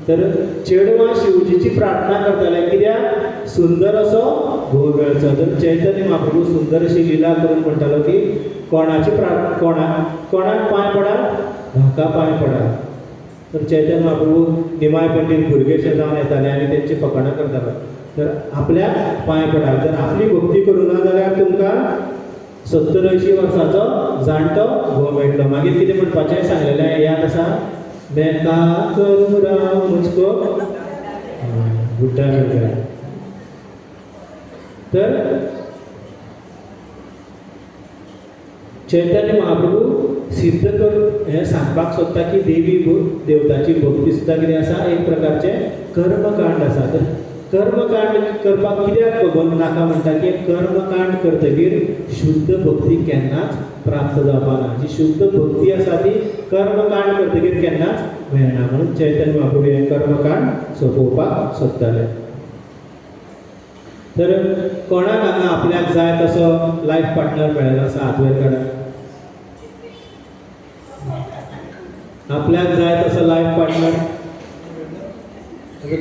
तर चेडवां शिवजीची प्रार्थना करताले, कित्याक? सुंदर असो भोग मेळचो. तर चैतन्य महाप्रभू सुंदर अशी लिला करून म्हणटालो की कोणाची कोणाक पांय पडात? म्हाका पांय पडात. तर चैतन्य महाप्रभू निमाय पंडीत भुरगेशे जावन येताले आनी तेंची फकाणां करतालो. तर आपल्याक पांय पडात, जर आपली भक्ती करूं ना जाल्यार तुमकां 70-80 वर्सांचो जाणटो घोव मेळटलो. मागीर कितें म्हणपाचें सांगलेलें याद आसा? मैं का करूं राम मुझको बुड्ढा मिल गया. तर चैतन्य महाप्रभू सिद्ध करून हें सांगपाक सोदता की देवी देवताची भक्ती सुद्दां कितें आसा, एक प्रकारचें कर्मकांड आसा. तर कर्मकांड करपाक कित्याक भगवंत नाका म्हणटा की कर्मकांड करतकीर शुद्ध भक्ती केन्नाच प्राप्त जावपाक ना. जी शुद्ध भक्ती आसा ती कर्मकांड करतकीर केन्नाच मेळना. म्हणून चैतन्य महाप्रभू हें कर्मकांड सोंपोवपाक सोदताले. तर कोणाक हांगा आपल्याक जाय तसो लायफ पार्टनर मेळ्ळो आसा? हात वयर काडा. आपल्याक जाय तसो लायफ पार्टनर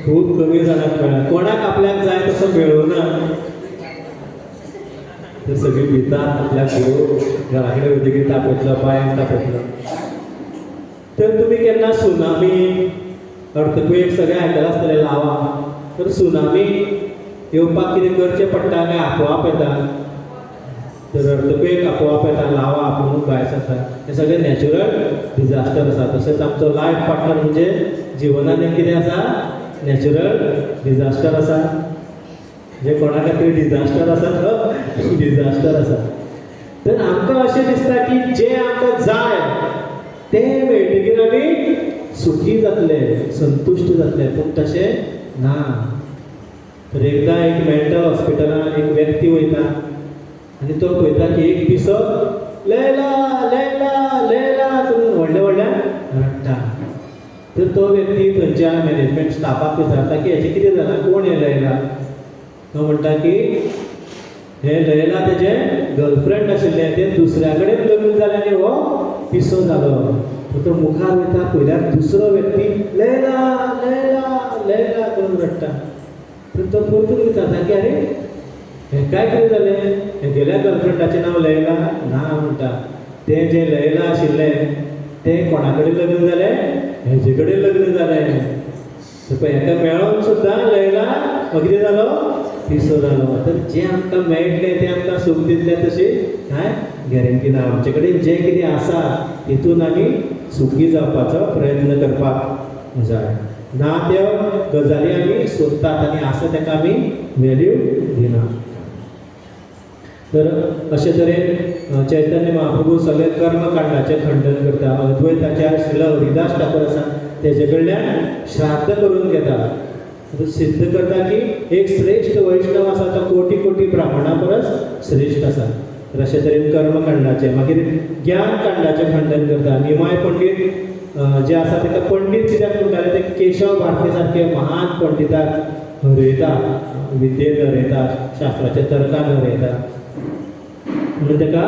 खूब कमी जाणांक मेळ्ळा. कोणाक आपल्याक जाय तसो मेळूना तर सगळीं भितात आपल्याक घोव घरा कडेन वयतकीर तापयतलो, बायक तापयतलो. तर तुमी केन्ना सुनामी, अर्थक्वेक सगळें आयकलां आसतलें, लावा. तर सुनामी येवपाक कितें करचें पडटा काय आपोआप येता? तर अर्थक्वेक आपोआप येता, लावा आपोवून भायर सरता. हें सगळें नॅचरल डिजास्टर आसा. तशेंच आमचो लायफ पार्टनर म्हणजे जिवनान एक कितें आसा? नॅचरल डिजास्टर आसा. जे कोणा खातीर डिजास्टर आसा तो डिजास्टर आसा. तर आमकां अशें दिसता की जें आमकां जाय तें मेळटकीर आमी सुखी जातले, संतुश्ट जातले, पूण तशें ना. तर एकदां एक मेंटल हॉस्पिटलान एक व्यक्ती वयता आनी तो पळयता की एक पिसो लैला लैला लैला करून व्हडल्या व्हडल्यान रडटा. तर तो व्यक्ती थंयच्या मॅनेजमेंट स्टाफाक विचारता की हेचें कितें जालां, कोण हें लैला? तो म्हणटा की हें लैला तेजें गर्लफ्रेंड आशिल्लें, तें दुसऱ्या कडेन लग्न जालें आनी हो पिसो जालो. तो मुखार वयता पळयल्यार दुसरो व्यक्ती लैला लैला लैला करून रडटा. तर तो परतून विचारता की अरे हें काय कितें जालें, हेगेल्या गर्लफ्रेंडाचें नांव लैला ना म्हणटा. तें जें लैला आशिल्लें तें कोणा कडेन लग्न जालें? हेजे कडेन लग्न जालें. तर पळय हेका मेळोन सुद्दां लैला कितें जालो? पिसो जालो. तर जें आमकां मेळटलें तें आमकां सूख दितलें तशी कांय गॅरंटी ना. आमचे कडेन जें कितें आसा तितून आमी सुखी जावपाचो प्रयत्न करपाक जाय. ना त्यो गजाली आमी सोदतात आनी आसा ताका आमी व्हॅल्यू दिना. तर अशे तरेन चैतन्य महाप्रभू सगळे कर्मकांडाचें खंडन करता. अद्वैताच्या श्रील हरिदास ठाकूर आसा तेजे कडल्यान श्राद्ध करून घेता. सिद्ध करता की एक श्रेष्ठ वैष्णव आसा तो कोटी कोटी ब्राह्मणा परस श्रेष्ठ आसा. तर अशे तरेन कर्मकांडाचें, मागीर ज्ञानकांडाचें खंडन करता. निमाय पंडीत जे आसा ताका पंडीत कित्याक म्हणटाले, ते केशव भारती सारके महान पंडिताक हरयता, विद्येन हरयता, शास्त्राच्या तर्कान हरयता, म्हणून ताका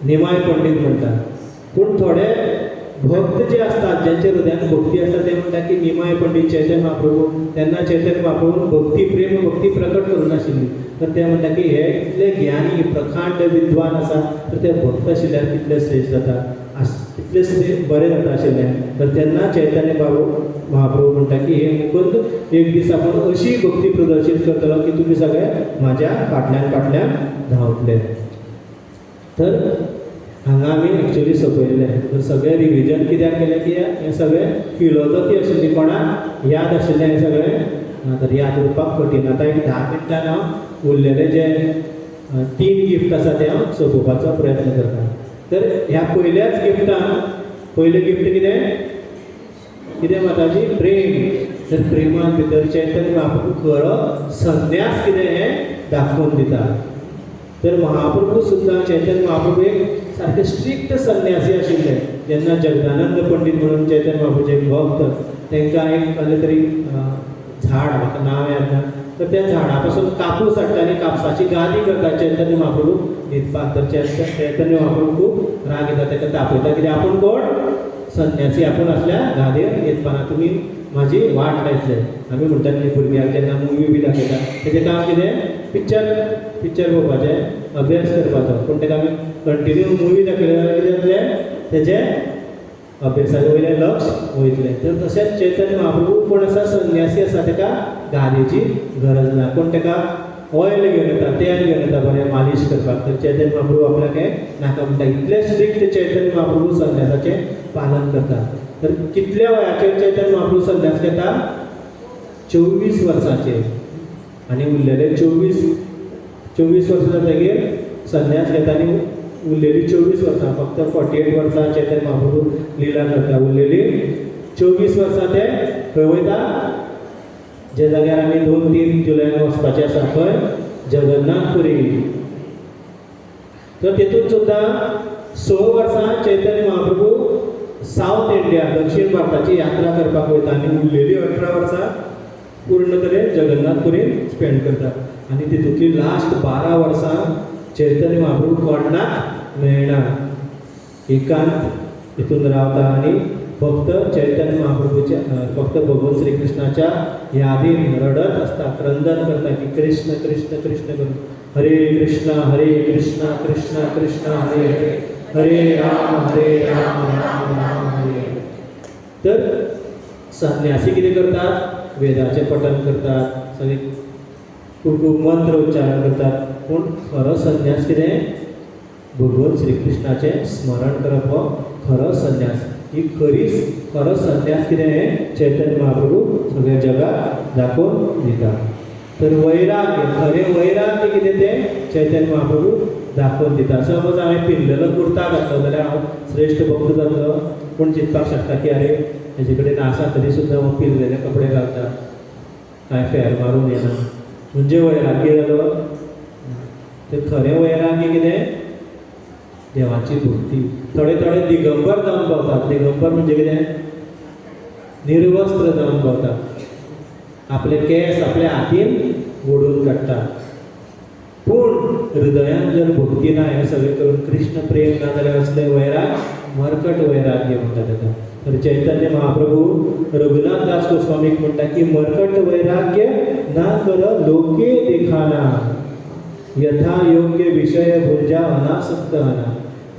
निमाय पंडीत म्हणटा. पूण थोडे भक्त जे असतात ज्यांच्या हृदयान भक्ती आसता ते म्हणटा की निमाय पंडीत चैतन्य महाप्रभू, तेन्ना चैतन्य महाप्रभून भक्ती प्रेम भक्ती प्रकट करूं नाशिल्ली, तर ते म्हणटा की हे इतले ज्ञानी प्रकांड विद्वान आसा तर ते भक्त आशिल्ल्यान कितले श्रेश्ठ जाता, कितले बरें जाता आशिल्लें. तर तेन्ना चैतन्य बाबू महाप्रभू म्हणटा की हे मुकुंद, एक दीस आपूण अशी भक्ती प्रदर्शीत करतलो की तुमी सगळे म्हाज्या फाटल्यान फाटल्यान धांवतले. तर हांगा आमी एक्चुअली सोंपयल्लें. तर सगळें रिविजन कित्याक केलें की हें सगळें फिलोजॉफी आशिल्ली, कोणाक याद आशिल्लें हें सगळें, तर याद उरपाक कठीण. आतां एक 10 मिनटान हांव उरलेले जे 3 गिफ्ट आसा ते हांव सोंपोवपाचो प्रयत्न करता. तर ह्या पयल्याच गिफ्टान, पयलें गिफ्ट कितें कितें माताजी, प्रेम. तर प्रेमान भितर चैतन्य महाप्रभू खरो संन्यास कितें हें दाखोवन दिता. तर महाप्रभू सुद्दां चैतन्य महाप्रभू एक सारके स्ट्रिक्ट संन्यासी आशिल्ले. जेन्ना जगदानंद पंडीत म्हणून चैतन्य महाप्रभूचे एक भक्त, तांकां एक कसलें तरी झाड, म्हाका नांव याद ना, तर त्या झाडा पासून कापूस हाडटा आनी कापसाची गादी करता चैतन्य महाप्रभू न्हिदपाक. तर चैतन्य महाप्रभू खूब राग येता, ताका तापयता कित्याक आपूण कोण संन्यासी, आपूण असल्या गादयेर न्हिदपाना, तुमी म्हाजी वाट लायतले. आमी म्हणटात न्ही भुरग्यांक जेन्ना मुवी बी दाखयता तेजें काम कितें, पिक्चर पळोवपाचें, अभ्यास करपाचो. पूण ताका आमी कंटिन्यू मुवी दाखयले जाल्यार कितें जातलें, तेजें अभ्यासा वयलें लक्ष वयतलें. तर तशेंच चैतन्य महाप्रभू कोण आसा, संन्यासी आसा, ताका गादयेची गरज ना. कोण ताका ऑयल घेवन येता, तेल घेवन येता बरें मालीश करपाक, तर चैतन्य महाप्रभू आपल्याक हें नाका म्हणटा. इतलें स्ट्रिक्ट चैतन्य महाप्रभू संन्यासाचें पालन करता. तर कितल्या वयाचेर चैतन्य महाप्रभू संन्यास घेता, 24 वर्सांचेर. आनी उरलेले 24 वर्सां जातकीर संन्यास घेता आनी उरलेली 24 वर्सां, फक्त 48 वर्सां चैतन्य महाप्रभू लिला करता. उरलेली 24 वर्सां ते खंय वयता, ज्या जाग्यार आमी 2-3 जुलयान वचपाचें आसा खंय, जगन्नाथपुरी. तर तेतून सुद्दां 6 वर्सां चैतन्य महाप्रभू सावथ इंडिया, दक्षिण भारताची यात्रा करपाक वयता आनी उरलेली 18 वर्सां पूर्ण तरेन जगन्नाथपुरीन स्पेंड करता. आनी तितूंतली लास्ट 12 वर्सां चैतन्य महाप्रभू कोणाक मेळना, एकांत हितून रावता आनी फक्त चैतन्य महाप्रभूच्या, फक्त भगवान श्रीकृष्णाच्या यादीन रडत आसता, क्रंदन करता की कृष्ण कृष्ण कृष्ण करून, हरे कृष्ण हरे कृष्ण कृष्ण कृष्ण हरे हरे, हरे राम हरे राम राम राम हरे हरे. तर संन्यासी कितें करतात, वेदाचें पठन करतात, सगळे खूब खूब मंत्र उच्चारण करतात. पूण खरो संन्यास कितें, भगवान श्रीकृष्णाचें स्मरण करप हो खरो संन्यास. ही खरीच खरो संन्यास कितें हें चैतन्य महाप्रभू सगळ्या जगाक दाखोवन दिता. तर वैराग्य, खरें वैराग्य कितें तें चैतन्य महाप्रभू दाखोवन दिता. समज हांवें पिल्लेलो कुर्ता घातलो जाल्यार हांव श्रेश्ठ भक्त जातलो, पूण चिंतपाक शकता की अरे हेजे कडेन आसा तरी सुद्दां हांव पिल्लेले कपडे घालता, कांय फेर मारून येना, म्हणजे वैराग्य जालो. तर खरें वैराग्य कितें, देवाची भक्ती. थोडे थोडे दिगंबर जावन पावतात. दिगंबर म्हणजे कितें, निर्वस्त्र जावन पावतात, आपले केंस आपल्या हातीन ओडून काडटात. पूण हृदयान जर भक्ती ना, हें सगळें करून कृष्ण प्रेम ना जाल्यार असलें वैराग मरकट वैराग्य म्हणटा ताका. तर चैतन्य महाप्रभू रघुनाथ दास गोस्वामीक म्हणटा की मरकट वैराग्य ना कर लोके देखाना, यथा योग्य विशय भुरजा अनासक्त अना.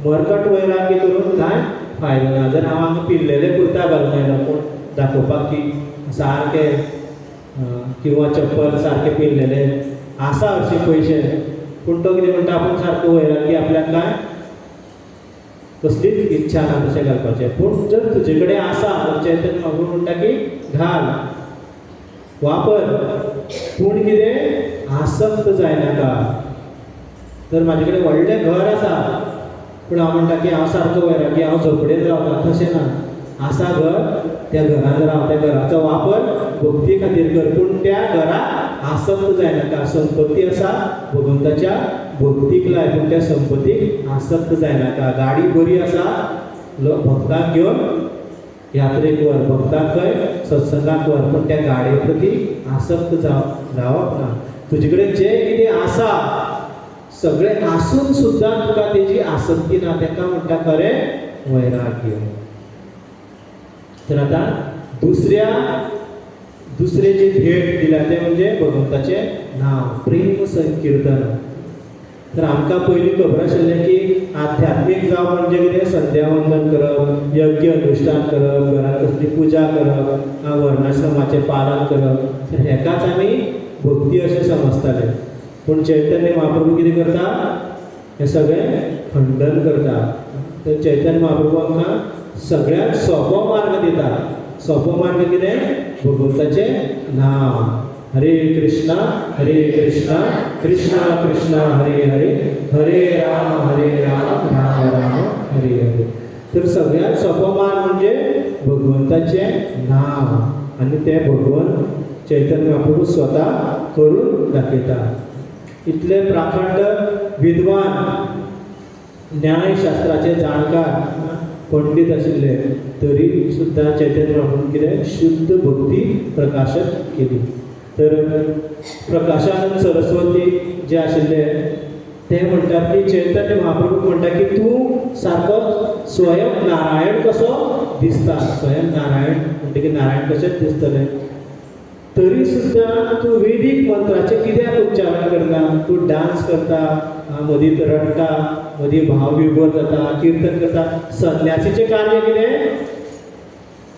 मरकट वैराग्य करून कांय फायदो ना. जर हांव हांगा पिल्लेले कुर्ता घालून आयलो पूण दाखोवपाक की सारके किंवा चप्पल सारके पिल्लेले आसा हरशीं पयशे, पूण तो कितें म्हणटा आपूण सारको वैराग्य, आपल्याक कांय कसलीच इच्छा ना तशें घालपाचें. पूण जर तुजे कडेन आसा तर चैतन्य महाप्रभू म्हणटा की घाल, वापर, पूण कितें आसक्त जायनाका. तर म्हाजे कडेन व्हडलें घर आसा पूण हांव म्हणटा की हांव सारको वैरागी, हांव झोपडेन रावता, तशें ना. आसा घर, त्या घरान राव, त्या घराचो वापर भक्ती खातीर कर, पूण त्या घराक आसक्त जायनाका. संपत्ती आसा भगवंताच्या भक्तीक लाय पूण त्या संपत्तीक आसक्त जायनाका. गाडी बरी आसा भक्ताक घेवन यात्रेक व्हर, भक्ताक खंय सत्संगाक व्हर, पूण त्या गाडये प्रती आसक्त जावप ना. तुजे कडेन जें कितें आसा सगळें आसून सुद्दां तुका तेजी आसक्ती ना, ताका म्हणटा खरें वैराग्य. तर आतां दुसरे जी भेट दिल्या तें म्हणजे भगवंताचें नांव प्रेम संकीर्तन. तर आमकां पयलीं खबर आशिल्लें की आध्यात्मीक जावप म्हणजे कितें, संध्यावंदन करप, यज्ञ अनुश्ठान करप, घरांत कसली पुजा करप, वर्णाश्रमाचें पालन करप, तर हेकाच आमी भक्ती अशें समजताले. पूण चैतन्य महाप्रभू कितें करता, हें सगळें खंडन करता. तर चैतन्य महाप्रभू आमकां सगळ्यांत सोंपो मार्ग दिता. सोंपो मार्ग कितें, भगवंताचें नांव. हरे कृष्णा हरे कृष्णा कृष्णा कृष्णा हरे हरे हरे राम हरे राम राम राम हरे हरे. तर सगळ्यांत सोंपो मार्ग म्हणजे भगवंताचें नांव आनी तें भगवंत चैतन्य महाप्रभू स्वता करून दाखयता. इतले प्राखंड विद्वान न्यायशास्त्राचे जाणकार पंडीत आशिल्ले तरी सुद्दां चैतन्य महाप्रभून कितें शुद्ध भक्ती प्रकाशक केली. तर प्रकाशानंद सरस्वती जे आशिल्ले ते म्हणटात की चैतन्य महाप्रभू म्हणटा की तूं सारको स्वयं नारायण कसो दिसता. स्वयं नारायण म्हणटकीर नारायण कशेंच दिसतलें, तरी सुद्दां तूं वेदीक मंत्राचें कित्याक उच्चारण करना, तूं डांस करता, मदीं रडटा, मदीं भाव विभोर जाता, किर्तन करता. संन्यासीचें कार्य कितें,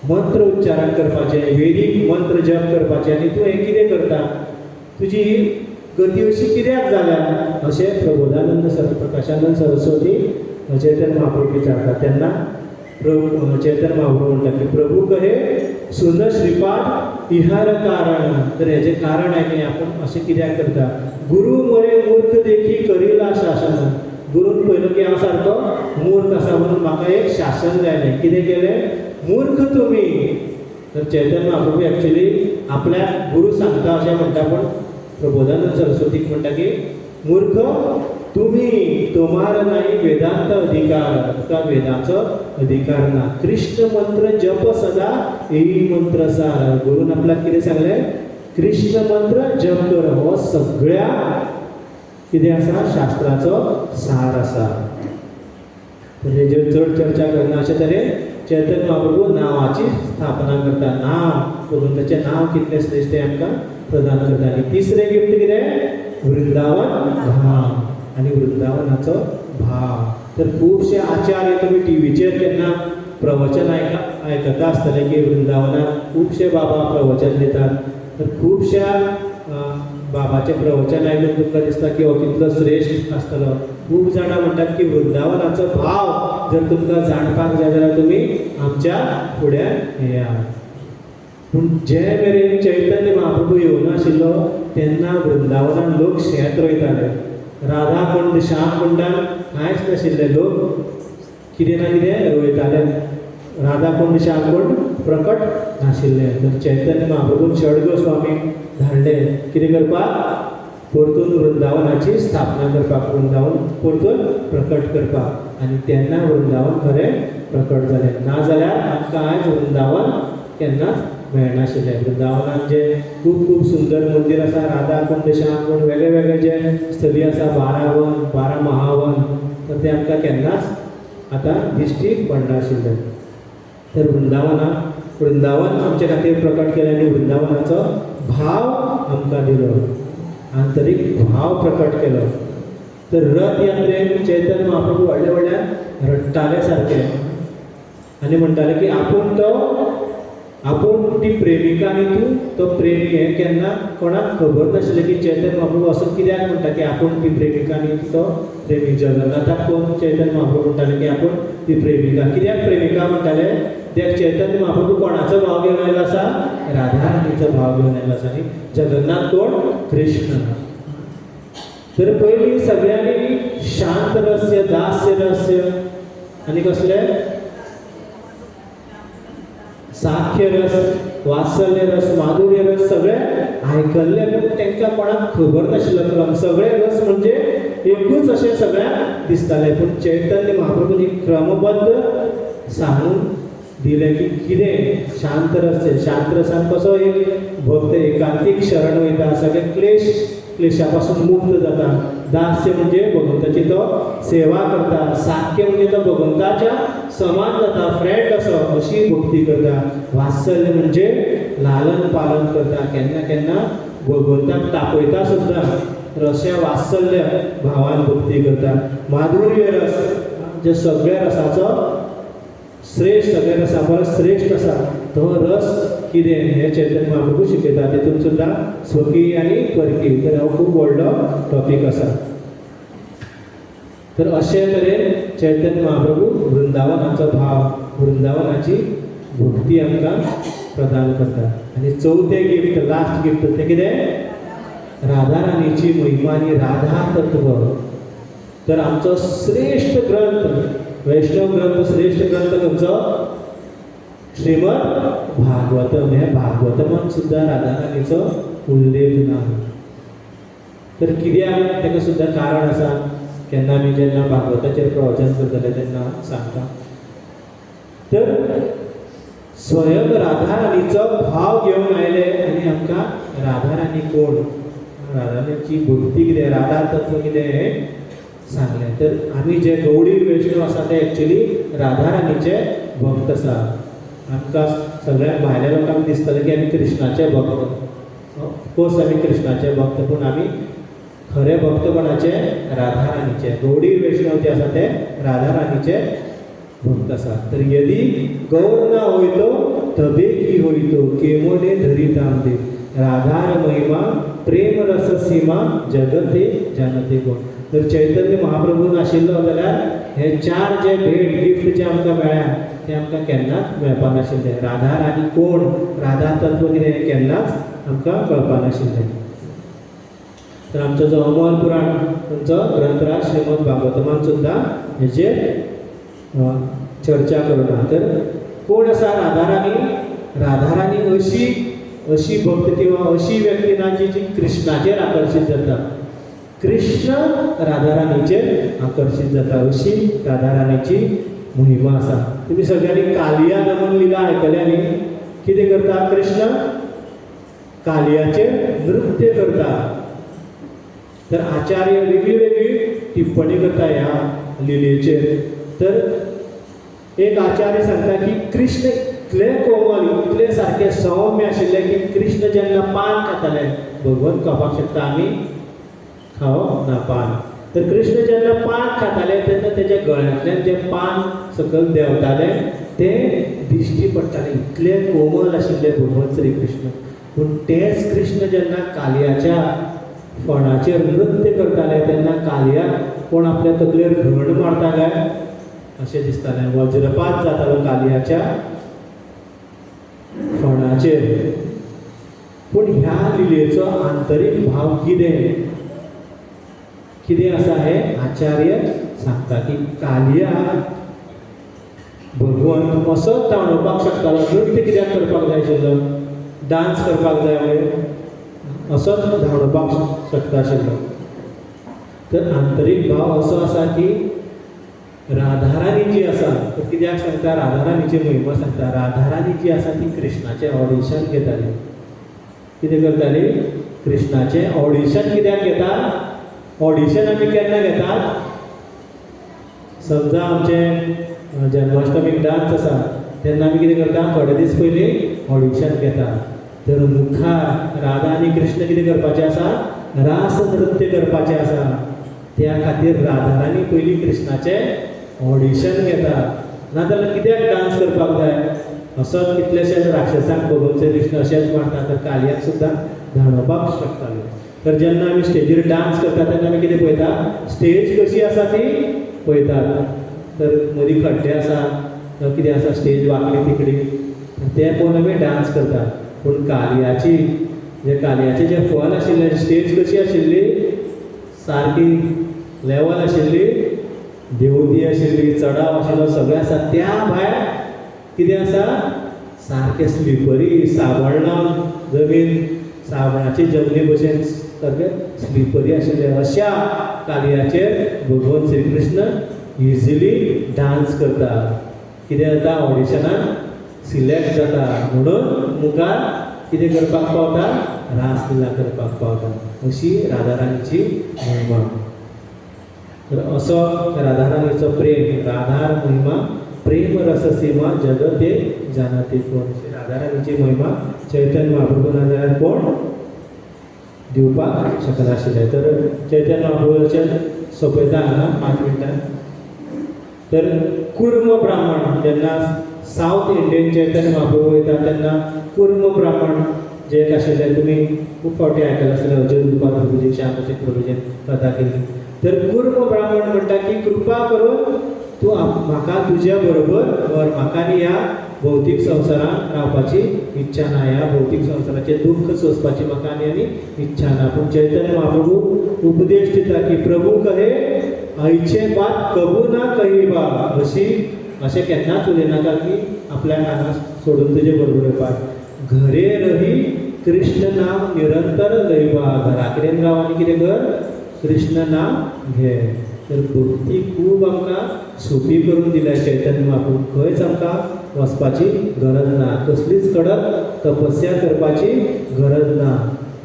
मंत्र उच्चारण करपाचें, वेदीक मंत्र जप करपाचें, आनी तूं हें कितें करता, तुजी ही गती अशी कित्याक जाल्या अशें प्रबोधानंद प्रकाशानंद सरस्वती चैतन्य महाप्रभू विचारता. तेन्ना चैतन्य महाप्रभू म्हणटा की प्रभू कहे सुन श्रीपाद इहार कारण. तर हेजें कारण आहे की आपूण अशें कित्याक करता. गुरू मरे मूर्ख देखी करिला शासन. गुरून पयलो की हांव सारको मूर्ख आसा म्हणून म्हाका एक शासन जायलें. कितें केलें, मूर्ख तुमी. तर चैतन्य महाप्रभू एक्चुअली आपल्याक गुरू सांगता अशें म्हणटा, पूण प्रबोधानंद सरस्वतीक म्हणटा की मूर्ख तुमी, तुम्हार नाही वेदांत अधिकार, तुका वेदाचो अधिकार ना. कृष्ण मंत्र जप सदा एही मंत्र सार. गुरून आपल्याक कितें सांगलें, कृष्ण मंत्र जप कर, हो सगळ्या कितें आसा शास्त्राचो सार आसा. तर हेजेर चड चर्चा करना. अशे तरेन चैतन्य महाप्रभू नांवाची स्थापना करता. नांव भगवंताचें नांव कितलें श्रेश्ठ तें आमकां प्रदान करता. आनी तिसरें गिफ्ट कितें, वृंदावन धाम आनी वृंदावनाचो भाव. तर खुबशे आचार्य तुमी टिवीचेर केन्ना प्रवचन आयकता आसतलें की वृंदावनाक खुबशे बाबा प्रवचन दितात. तर खुबश्या बाबाचें प्रवचन आयकून तुमकां दिसता की हो कितलो श्रेश्ठ आसतलो. खूब जाणां म्हणटात की वृंदावनाचो भाव जर तुमकां जाणपाक जाय जाल्यार तुमी आमच्या फुड्यान येयात. पूण जे मेरेन चैतन्य महाप्रभू येवनाशिल्लो तेन्ना वृंदावनान लोक शेत रोयताले. राधाकुंड श्यामकुंडान कांयच नाशिल्ले, लोक कितें ना कितें रोयताले. राधाकुंड श्यामकुंड प्रकट नाशिल्ले. तर चैतन्य महाप्रभून षड गोस्वामी धाडले कितें करपाक, परतून वृंदावनाची स्थापना करपाक, वृंदावन परतून प्रकट करपाक. आनी तेन्ना वृंदावन खरें प्रकट जालें. नाजाल्यार आमकां आयज वृंदावन केन्नाच मेळनाशिल्लें. वृंदावनान जे खूब खूब सुंदर मंदीर आसा, राधाकुंड श्यामकुंड वेगळे वेगळे जे स्थली आसा, 12 वन 12 महावन, तर ते आमकां केन्नाच आतां दिश्टी पडनाशिल्लें. तर वृंदावन आमचे खातीर प्रकट केलें आनी वृंदावनाचो भाव आमकां दिलो, आंतरीक भाव प्रकट केलो. तर रथ यात्रेन चैतन्य महाप्रभू व्हडल्या व्हडल्यान रडटाले सारके आनी म्हणटाले की आपूण तो, आपूण ती प्रेमिका आनी तूं तो प्रेमी. हें केन्ना कोणाक खबर नाशिल्लें की चैतन्य महाप्रभू असो कित्याक म्हणटा की आपूण ती प्रेमिका आनी तो प्रेमी. जगन्नाथाक पळोवन चैतन्य महाप्रभू म्हणटाले की आपूण ती प्रेमिका. कित्याक प्रेमिका म्हणटाले, त्या चैतन्य महाप्रभू कोणाचो भाव घेवन आयलो आसा, राधाराणीचो भाव घेवन आयलो आसा. आनी जगन्नाथ कोण, कृष्ण. तर पयलीं सगळ्यांनी शांत रस्य, दास्य रस्य आनी कसले साख्य रस वात्सल्य रस, माधुर्य रस सगळे आयकल्ले, पूण तांकां कोणाक खबर नाशिल्लो क्रम. सगळे रस म्हणजे एकूच अशें सगळ्यांक दिसतालें. पूण चैतन्य महाप्रभून एक क्रमबद्ध सांगून दिलें की कितें शांत रस, शांत रसान कसो एक भक्त एकांतीक शरण वयता, सगळे क्लेशा पासून मुक्त जाता. दास्य म्हणजे भगवंताची तो सेवा करता, साख्य म्हणजे तो भगवंताच्या समान जाता, फ्रेंड असो अशी भक्ती करता. वात्सल्य म्हणजे लालन पालन करता, केन्ना केन्ना भगवंताक तापयता सुद्दां, तर अशें वात्सल्य भावान भक्ती करता. माधुर्य रस जे सगळ्या रसाचो श्रेष्ठ, सगळ्या रसा परस श्रेष्ठ आसा तो रस कितें हें चैतन्य महाप्रभू शिकयता. तितून सुद्दां स्वकीय आनी परकी, तर हो खूब व्हडलो टॉपीक आसा. तर अशे तरेन चैतन्य महाप्रभू वृंदावनाचो भाव, वृंदावनाची भक्ती आमकां प्रदान करता. आनी चवथें गिफ्ट, लास्ट गिफ्ट तें कितें? राधा राणीची महिमा आनी राधा तत्व. तर आमचो श्रेष्ठ ग्रंथ, वैष्णव ग्रंथ, श्रेष्ठ ग्रंथ खंयचो? श्रीमद भागवतम. हे भागवतमान सुद्दां राधा राणीचो उल्लेख ना. तर कित्याक ताका सुद्दां कारण आसा. केन्ना आमी जेन्ना भागवताचेर प्रवचन करतले तेन्ना सांगता. तर स्वयं राधा राणीचो भाव घेवन आयले आनी आमकां राधा राणी कोण, राधा राणीची भक्ती कितें, राधा तत्व कितें हें सांगलें. तर आमी जे गौडी वैष्णव आसा ते एक्चुली राधा राणीचे भक्त आसा. आमकां सगळ्या भायल्या लोकांक दिसतलें की आमी कृष्णाचे भक्त. ऑफकोर्स आमी कृष्णाचे भक्त, पूण आमी खरे भक्त कोणाचे? राधा राणीचे. गौडी वैष्णव जे आसा ते राधा राणीचे भक्त आसा. तर यदि गौर ना होयतो तबे की होयतो केमोने धरी ताम दे, राधार महिमा प्रेम रस सीमा जगते जानते कोण. तर चैतन्य महाप्रभू नाशिल्लो जाल्यार हे चार जे भेट गिफ्ट जे आमकां मेळ्ळ्या ते आमकां केन्नाच मेळपा नाशिल्ले. राधा राणी कोण, राधा तत्व कितें हें केन्नाच आमकां कळपा नाशिल्लें. तर आमचो जो अमल पुराण तुमचो ग्रंथराज श्रीमद भागवतमान सुद्दां हेचेर चर्चा करून. तर कोण आसा राधा राणी? राधा राणी अशी अशी भक्त किंवा अशी व्यक्ती ना जी जी कृष्णाचेर आकर्शीत जाता, कृष्ण राधा राणीचेर आकर्शीत जाता, अशी राधा राणीची महिमा आसा. तुमी सगळ्यांनी कालिया नमन लिला आयकल्या न्ही? कितें करता कृष्ण? कालियाचेर नृत्य करता. तर आचार्य वेगळी वेगळी टिप्पणी करता ह्या लिलेचेर. तर एक आचार्य सांगता की कृष्ण इतले कोमल, इतले सारके सौम्य आशिल्ले की कृष्ण जेन्ना पान खाताले, भगवंत खावपाक शकता, आमी खावप ना पान. तर कृष्ण जेन्ना पान खाताले तेन्ना तेज्या गळ्यांतल्यान जें पान सकयल देंवतालें तें दिश्टी पडटालें. इतले कोमल आशिल्ले भगवंत श्री कृष्ण. पूण तेच कृष्ण जेन्ना कालयाच्या फणाचेर नृत्य करताले तेन्ना कालयाक कोण आपल्या तकलेर घण मारता काय अशें दिसतालें. वज्रपात जातालो कालयाच्या फणाचेर. पूण ह्या लिलेचो आंतरीक भाव कितें कितें आसा हें आचार्य सांगता की कालया भगवंत असोच ताणोवपाक शकतालो. नृत्य कित्याक करपाक जाय आशिल्लो? डांस करपाक जाय व्हय? असोच धांवडोवपाक शकता आशिल्लो. तर आंतरीक भाव असो आसा की राधाराणी जी आसा, तर कित्याक सांगता? राधाराणीची महिमा सांगता. राधाराणी जी आसा ती कृष्णाचें ऑडिशन घेताली. कितें करताली? कृष्णाचें ऑडिशन कित्याक घेता? ऑडिशन आमी केन्ना घेतात? समजा आमचें जन्माष्टमीक डांस आसा तेन्ना आमी कितें करता? थोडे दीस पयलीं ऑडिशन घेता. तर मुखार राधा आनी कृष्ण कितें करपाचें आसा? रास नृत्य करपाचें आसा. त्या खातीर राधाराणी पयलीं कृष्णाचें ऑडिशन घेता. नाजाल्यार कित्याक डांस करपाक जाय? असोच कितलेशेच राक्षसांक भगवंत कृष्ण अशेंच मारता. तर कालयाक सुद्दां धांवडोवपाक शकताले. तर जेन्ना आमी स्टेजीर डांस करता तेन्ना आमी कितें पळयता? स्टेज कशी आसा ती पळयतात. तर मदीं खड्डे आसा, कितें आसा, स्टेज वांकडी तिकडी, तें पळोवन आमी डांस करता. पूण कालयाची जे कालयाचें जें फन आशिल्लें, स्टेज कशी आशिल्ली? सारकी लेवल आशिल्ली, देंवती आशिल्ली, चडाव आशिल्लो, सगळें आसा. त्या भायर कितें आसा? सारकें स्लिपरी साबण लावन जमीन साबणाची जमनी भशेन सारकें स्लिपरी आशिल्लें. अशा कालयाचेर भगवान श्रीकृष्ण इजिली डांस करता. कितें जाता, ऑडिशनाक सिलेक्ट जाता, म्हणून मुखार कितें करपाक पावता, रासलिला करपाक पावता. अशी राधाराणीची महिमा. तर असो राधाराणीचो प्रेम, राधार महिमा प्रेम रस सीमा जगते जानाते कोण. राधाराणीची महिमा चैतन्य महाप्रभू ना जाल्यार कोण दिवपाक शकनाशिल्लें. तर चैतन्य महाप्रभूचें सोंपयता हांगा 5 मिनटां. तर कुर्म ब्राह्मण, जेन्ना सावथ इंडियन चैतन्य महाप्रभू वयता तेन्ना कुर्म ब्राह्मण जे एक आशिल्ले, तुमी खूब फावटी आयकलां आसतलें, अजय गोपाल प्रभुजी, श्यामचे प्रभुजी कथा केली. तर कुर्म ब्राह्मण म्हणटा की कृपा करून तूं म्हाका तुज्या बरोबर व्हर, म्हाका आनी ह्या भौतीक संवसारांत रावपाची इच्छा ना, ह्या भौतीक संवसाराचें दुख्ख सोंसपाची म्हाका आनी आनी इच्छा ना. पूण चैतन्य महाप्रभू उपदेश दिता की प्रभू कहे ऐचे बात कबू ना कही बा, अशी अशें केन्नाच उलयनाका की आपल्याक हांगा सोडून तुजे बरोबर येवपाक. घरे रही कृष्ण नाम निरंतर लयबा, घरा कडेन राव आनी कितें कर, कृष्ण नाम घे. तर भक्ती खूब आमकां सोंपी करून दिल्या चैतन्य महाप्रभू. खंयच आमकां वचपाची गरज ना, कसलीच कडक तपस्या करपाची गरज ना.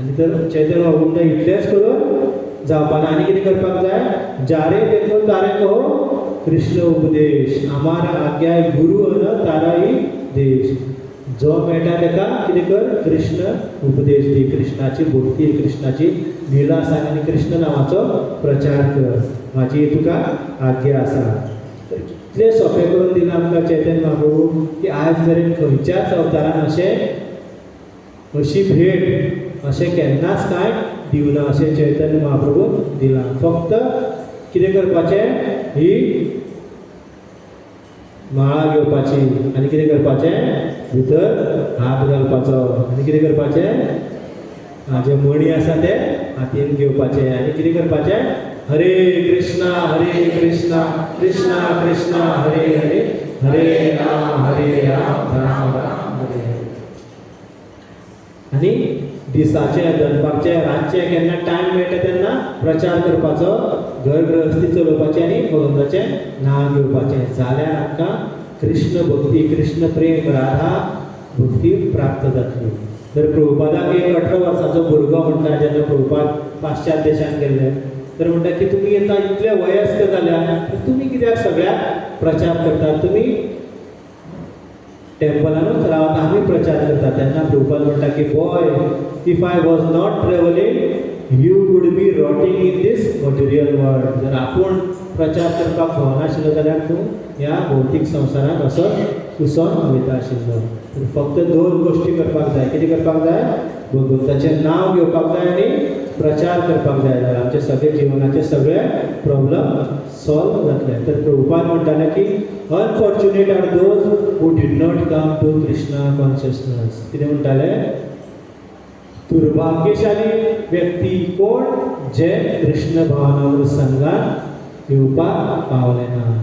आनी तर चैतन्य महाप्रभू म्हणटा इतलेंच करून जावपाना, आनी कितें करपाक जाय, जारे देखो तारे कहो कृष्ण उपदेश, आमार आज्ञा गुरु अन ताराई देश. जो मेळटा ताका कितें कर, कृष्ण उपदेश दी, कृष्णाची भक्ती, कृष्णाची लिला सांग आनी कृष्ण नांवाचो प्रचार कर, म्हाजी तुका आज्ञा आसा. तर कितलें सोंपें करून दिलां आमकां चैतन्य महाप्रभू की आयज मेरेन खंयच्याच अवतारान अशें अशी भेट अशें केन्नाच कांय दिवना अशें चैतन्य महाप्रभून दिलां. फक्त कितें करपाचें, ही माळा घेवपाची आनी कितें करपाचें, भितर हात घालपाचो आनी कितें करपाचें, जे मणी आसा ते हातीन घेवपाचे आनी कितें करपाचें, हरे कृष्णा हरे कृष्णा कृष्णा कृष्णा हरे हरे हरे राम हरे राम राम राम हरे हरे. आनी दिसाचे, दनपारचे, रातचे केन्ना टायम मेळटा तेन्ना प्रचार करपाचो, घर गृहस्थी चलोवपाचें आनी भगवंताचें नांव घेवपाचें. जाल्यार आमकां कृष्ण भक्ती, कृष्ण प्रेम, राधा भक्ती प्राप्त जातली. तर प्रभुपादाक एक 18 वर्सांचो भुरगो म्हणटा, जेन्ना प्रभुपाद पाश्चात्य देशांत गेल्ले, तर म्हणटा की तुमी आतां इतले वयस्क जाल्या तर तुमी कित्याक सगळ्याक प्रचार करतात, तुमी टेम्पलानूच रावत आमी प्रचार करतात. तेन्ना प्रभुपाद म्हणटा की boy, if I was not travelling you would be rotting in this material world. जर आपूण प्रचार करपाक भोवनाशिल्लो जाल्यार तूं ह्या भौतीक संवसारांत असो कुसोन वयता आशिल्लो. तर फक्त 2 गोश्टी करपाक जाय. कितें करपाक जाय, भगवंताचें नांव घेवपाक जाय आनी प्रचार करपाक जाय, जाल्यार आमचे सगळे जिवनाचे सगळे प्रॉब्लम सॉल्व जातले. तर प्रभुपाद म्हणटाले की unfortunate are those who did not come to Krishna consciousness. कितें म्हणटाले, दुर्भाग्यशाली व्यक्ती कोण, जे कृष्ण भावनामृत संघात येवपाक पावले ना.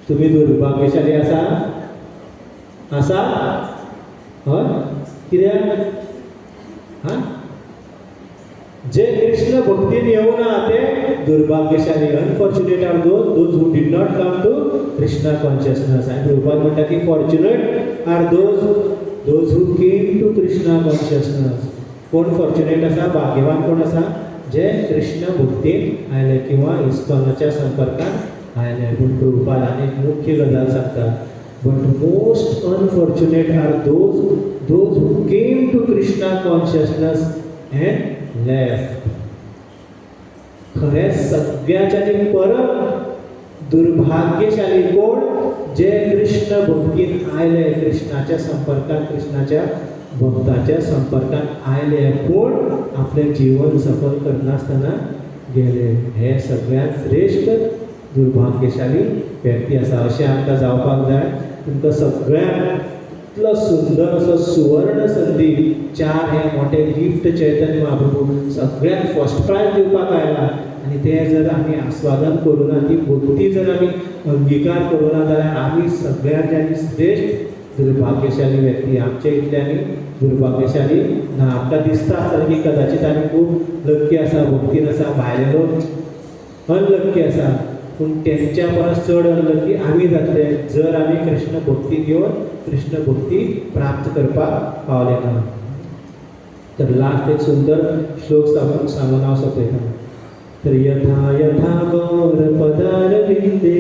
तुमी दुर्भाग्यशाली आसा आसा हय, कित्याक हां, जे कृष्ण भक्तीन येवना ते दुर्भाग्यशाली. Unfortunate are those who did not come to Krishna consciousness. आनी प्रभुपाद म्हणटा की fortunate are those who came to Krishna consciousness. कोण फॉर्च्युनेट आसा, भाग्यवान कोण आसा, जे कृष्ण भक्तीन आयले किंवा इस्कॉनाच्या संपर्कांत आयले. पूण प्रभुपाद आनी एक मुख्य गजाल सांगता, but most unfortunate are those who came to Krishna consciousness and left. खरें सगळ्याच्या परत दुर्भाग्यशाली कोण, जे कृष्ण भक्तीन आयले, कृष्णाच्या संपर्कांत, कृष्णाच्या भक्ताच्या संपर्कांत आयले पूण आपलें जीवन सफल करनासतना गेले. हे सगळ्यांत श्रेश्ठ दुर्भाग्यशाली व्यक्ती आसा. अशें आमकां जावपाक जाय. तुमकां सगळ्यांक इतलो सुंदर असो सुवर्ण संदी, 4 हे मोठे गिफ्ट चैतन्य महाप्रभू सगळ्यांक फर्स्ट प्रायज दिवपाक आयला आनी तें जर आमी आस्वादन करूं ना, ती भक्ती जर आमी अंगीकार करूं ना जाल्यार आमी सगळ्यांत आनी श्रेश्ठ दुर्भाग्यशाली व्यक्ती, आमचे इतले आनी दुर्भाग्यशाली ना. आमकां दिसता आसतलें की कदाचित आमी खूब लक्की आसा, भक्तीन आसा, भायले लोक अनलक्की आसा, पूण तेंच्या परस चड अनलक्की आमी जातले जर आमी कृष्ण भक्ती घेवन कृष्ण भक्ती प्राप्त करपाक पावले ना. तर लास्ट एक सुंदर श्लोक सांगून हांव सोंपयतां. तर यथा यथा गौर पदारविंदे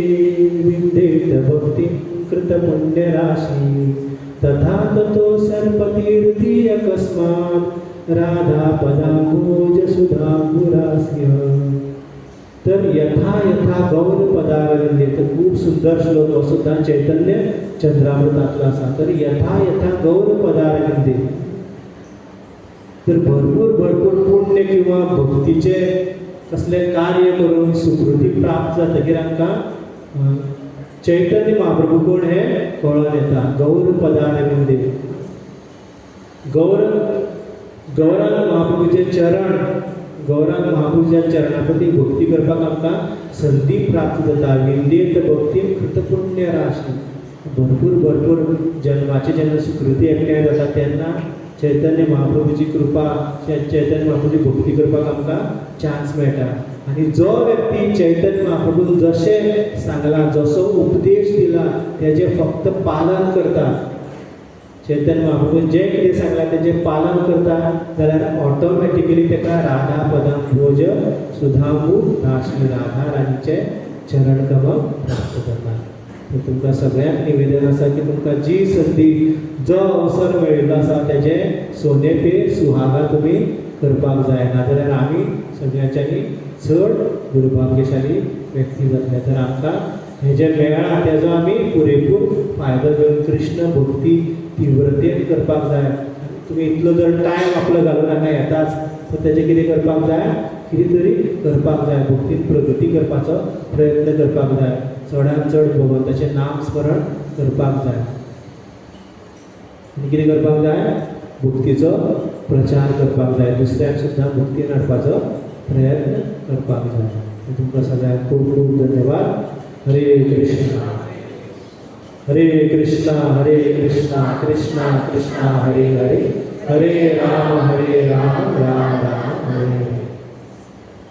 विंदेत भक्तिं कृतपुण्यराशि तथा ततो सर्पतीर्थी अकस्मात् राधा पदाम्बोज सुधाम्बुरास्य. तर यथा यथा गौर पदारविंदे, तर खूब सुंदर श्लोक हो सुद्दां चैतन्य चंद्रामृतांतलो आसा. तर यथा यथा गौर पदारविंदे, तर भरपूर भरपूर पुण्य किंवा भक्तीचे कसले कार्य करून सुकृती प्राप्त जातकीर आमकां चैतन्य महाप्रभू कोण हें कळोन येता. गौर पदारविंदे, गौर गौरांग महाप्रभूचे चरण, गौरांग महाप्रभूच्या चरणा प्रती भक्ती करपाक आमकां संदी प्राप्त जाता. विंदेत भक्ती कृतपुण्य राशी, भरपूर भरपूर जन्माचे जेन्ना सुकृती एकठांय जाता तेन्ना चैतन्य महाप्रभूची कृपा, चैतन्य महाप्रभूची भक्ती करपाक आमकां चान्स मेळटा. आनी जो व्यक्ती चैतन्य महाप्रभून जशें सांगलां, जसो उपदेश दिला तेजें फक्त पालन करता, चैतन्य महाप्रभून जें कितें सांगलां तेजें पालन करता जाल्यार ऑटोमॅटिकली ताका राधा पदाम्बोज सुधांबू राशी राधा राणीचें चरण कमल प्राप्त जाता. तर तुमकां सगळ्यांक निवेदन आसा की तुमकां जी संदी, जो अवसर मेळिल्लो आसा तेजें सोने पे सुहागा तुमी करपाक जाय, नाजाल्यार आमी सगळ्यांच्यानी चड दुर्भाग्यशाली व्यक्ती जातले. तर आमकां हें जें मेळ्ळां तेजो आमी पुरेपूर फायदो घेवन कृष्ण भक्ती तिव्रतेन करपाक जाय. तुमी इतलो जर टायम आपलो घालून हांगा येताच तर तेजें कितें करपाक जाय, कितें तरी करपाक जाय, भक्तीन प्रगती करपाचो प्रयत्न करपाक जाय, चडान चड भगवंताचें नाम स्मरण करपाक जाय आनी कितें करपाक जाय, भक्तीचो प्रचार करपाक जाय, दुसऱ्यांक सुद्दां भक्तीन हाडपाचो प्रयत्न करपाक जाय. तुमकां सगळ्यांक खूब खूब धन्यवाद. हरे कृष्णा हरे कृष्णा हरे कृष्णा कृष्णा कृष्णा हरे हरे, हरे राम राम राम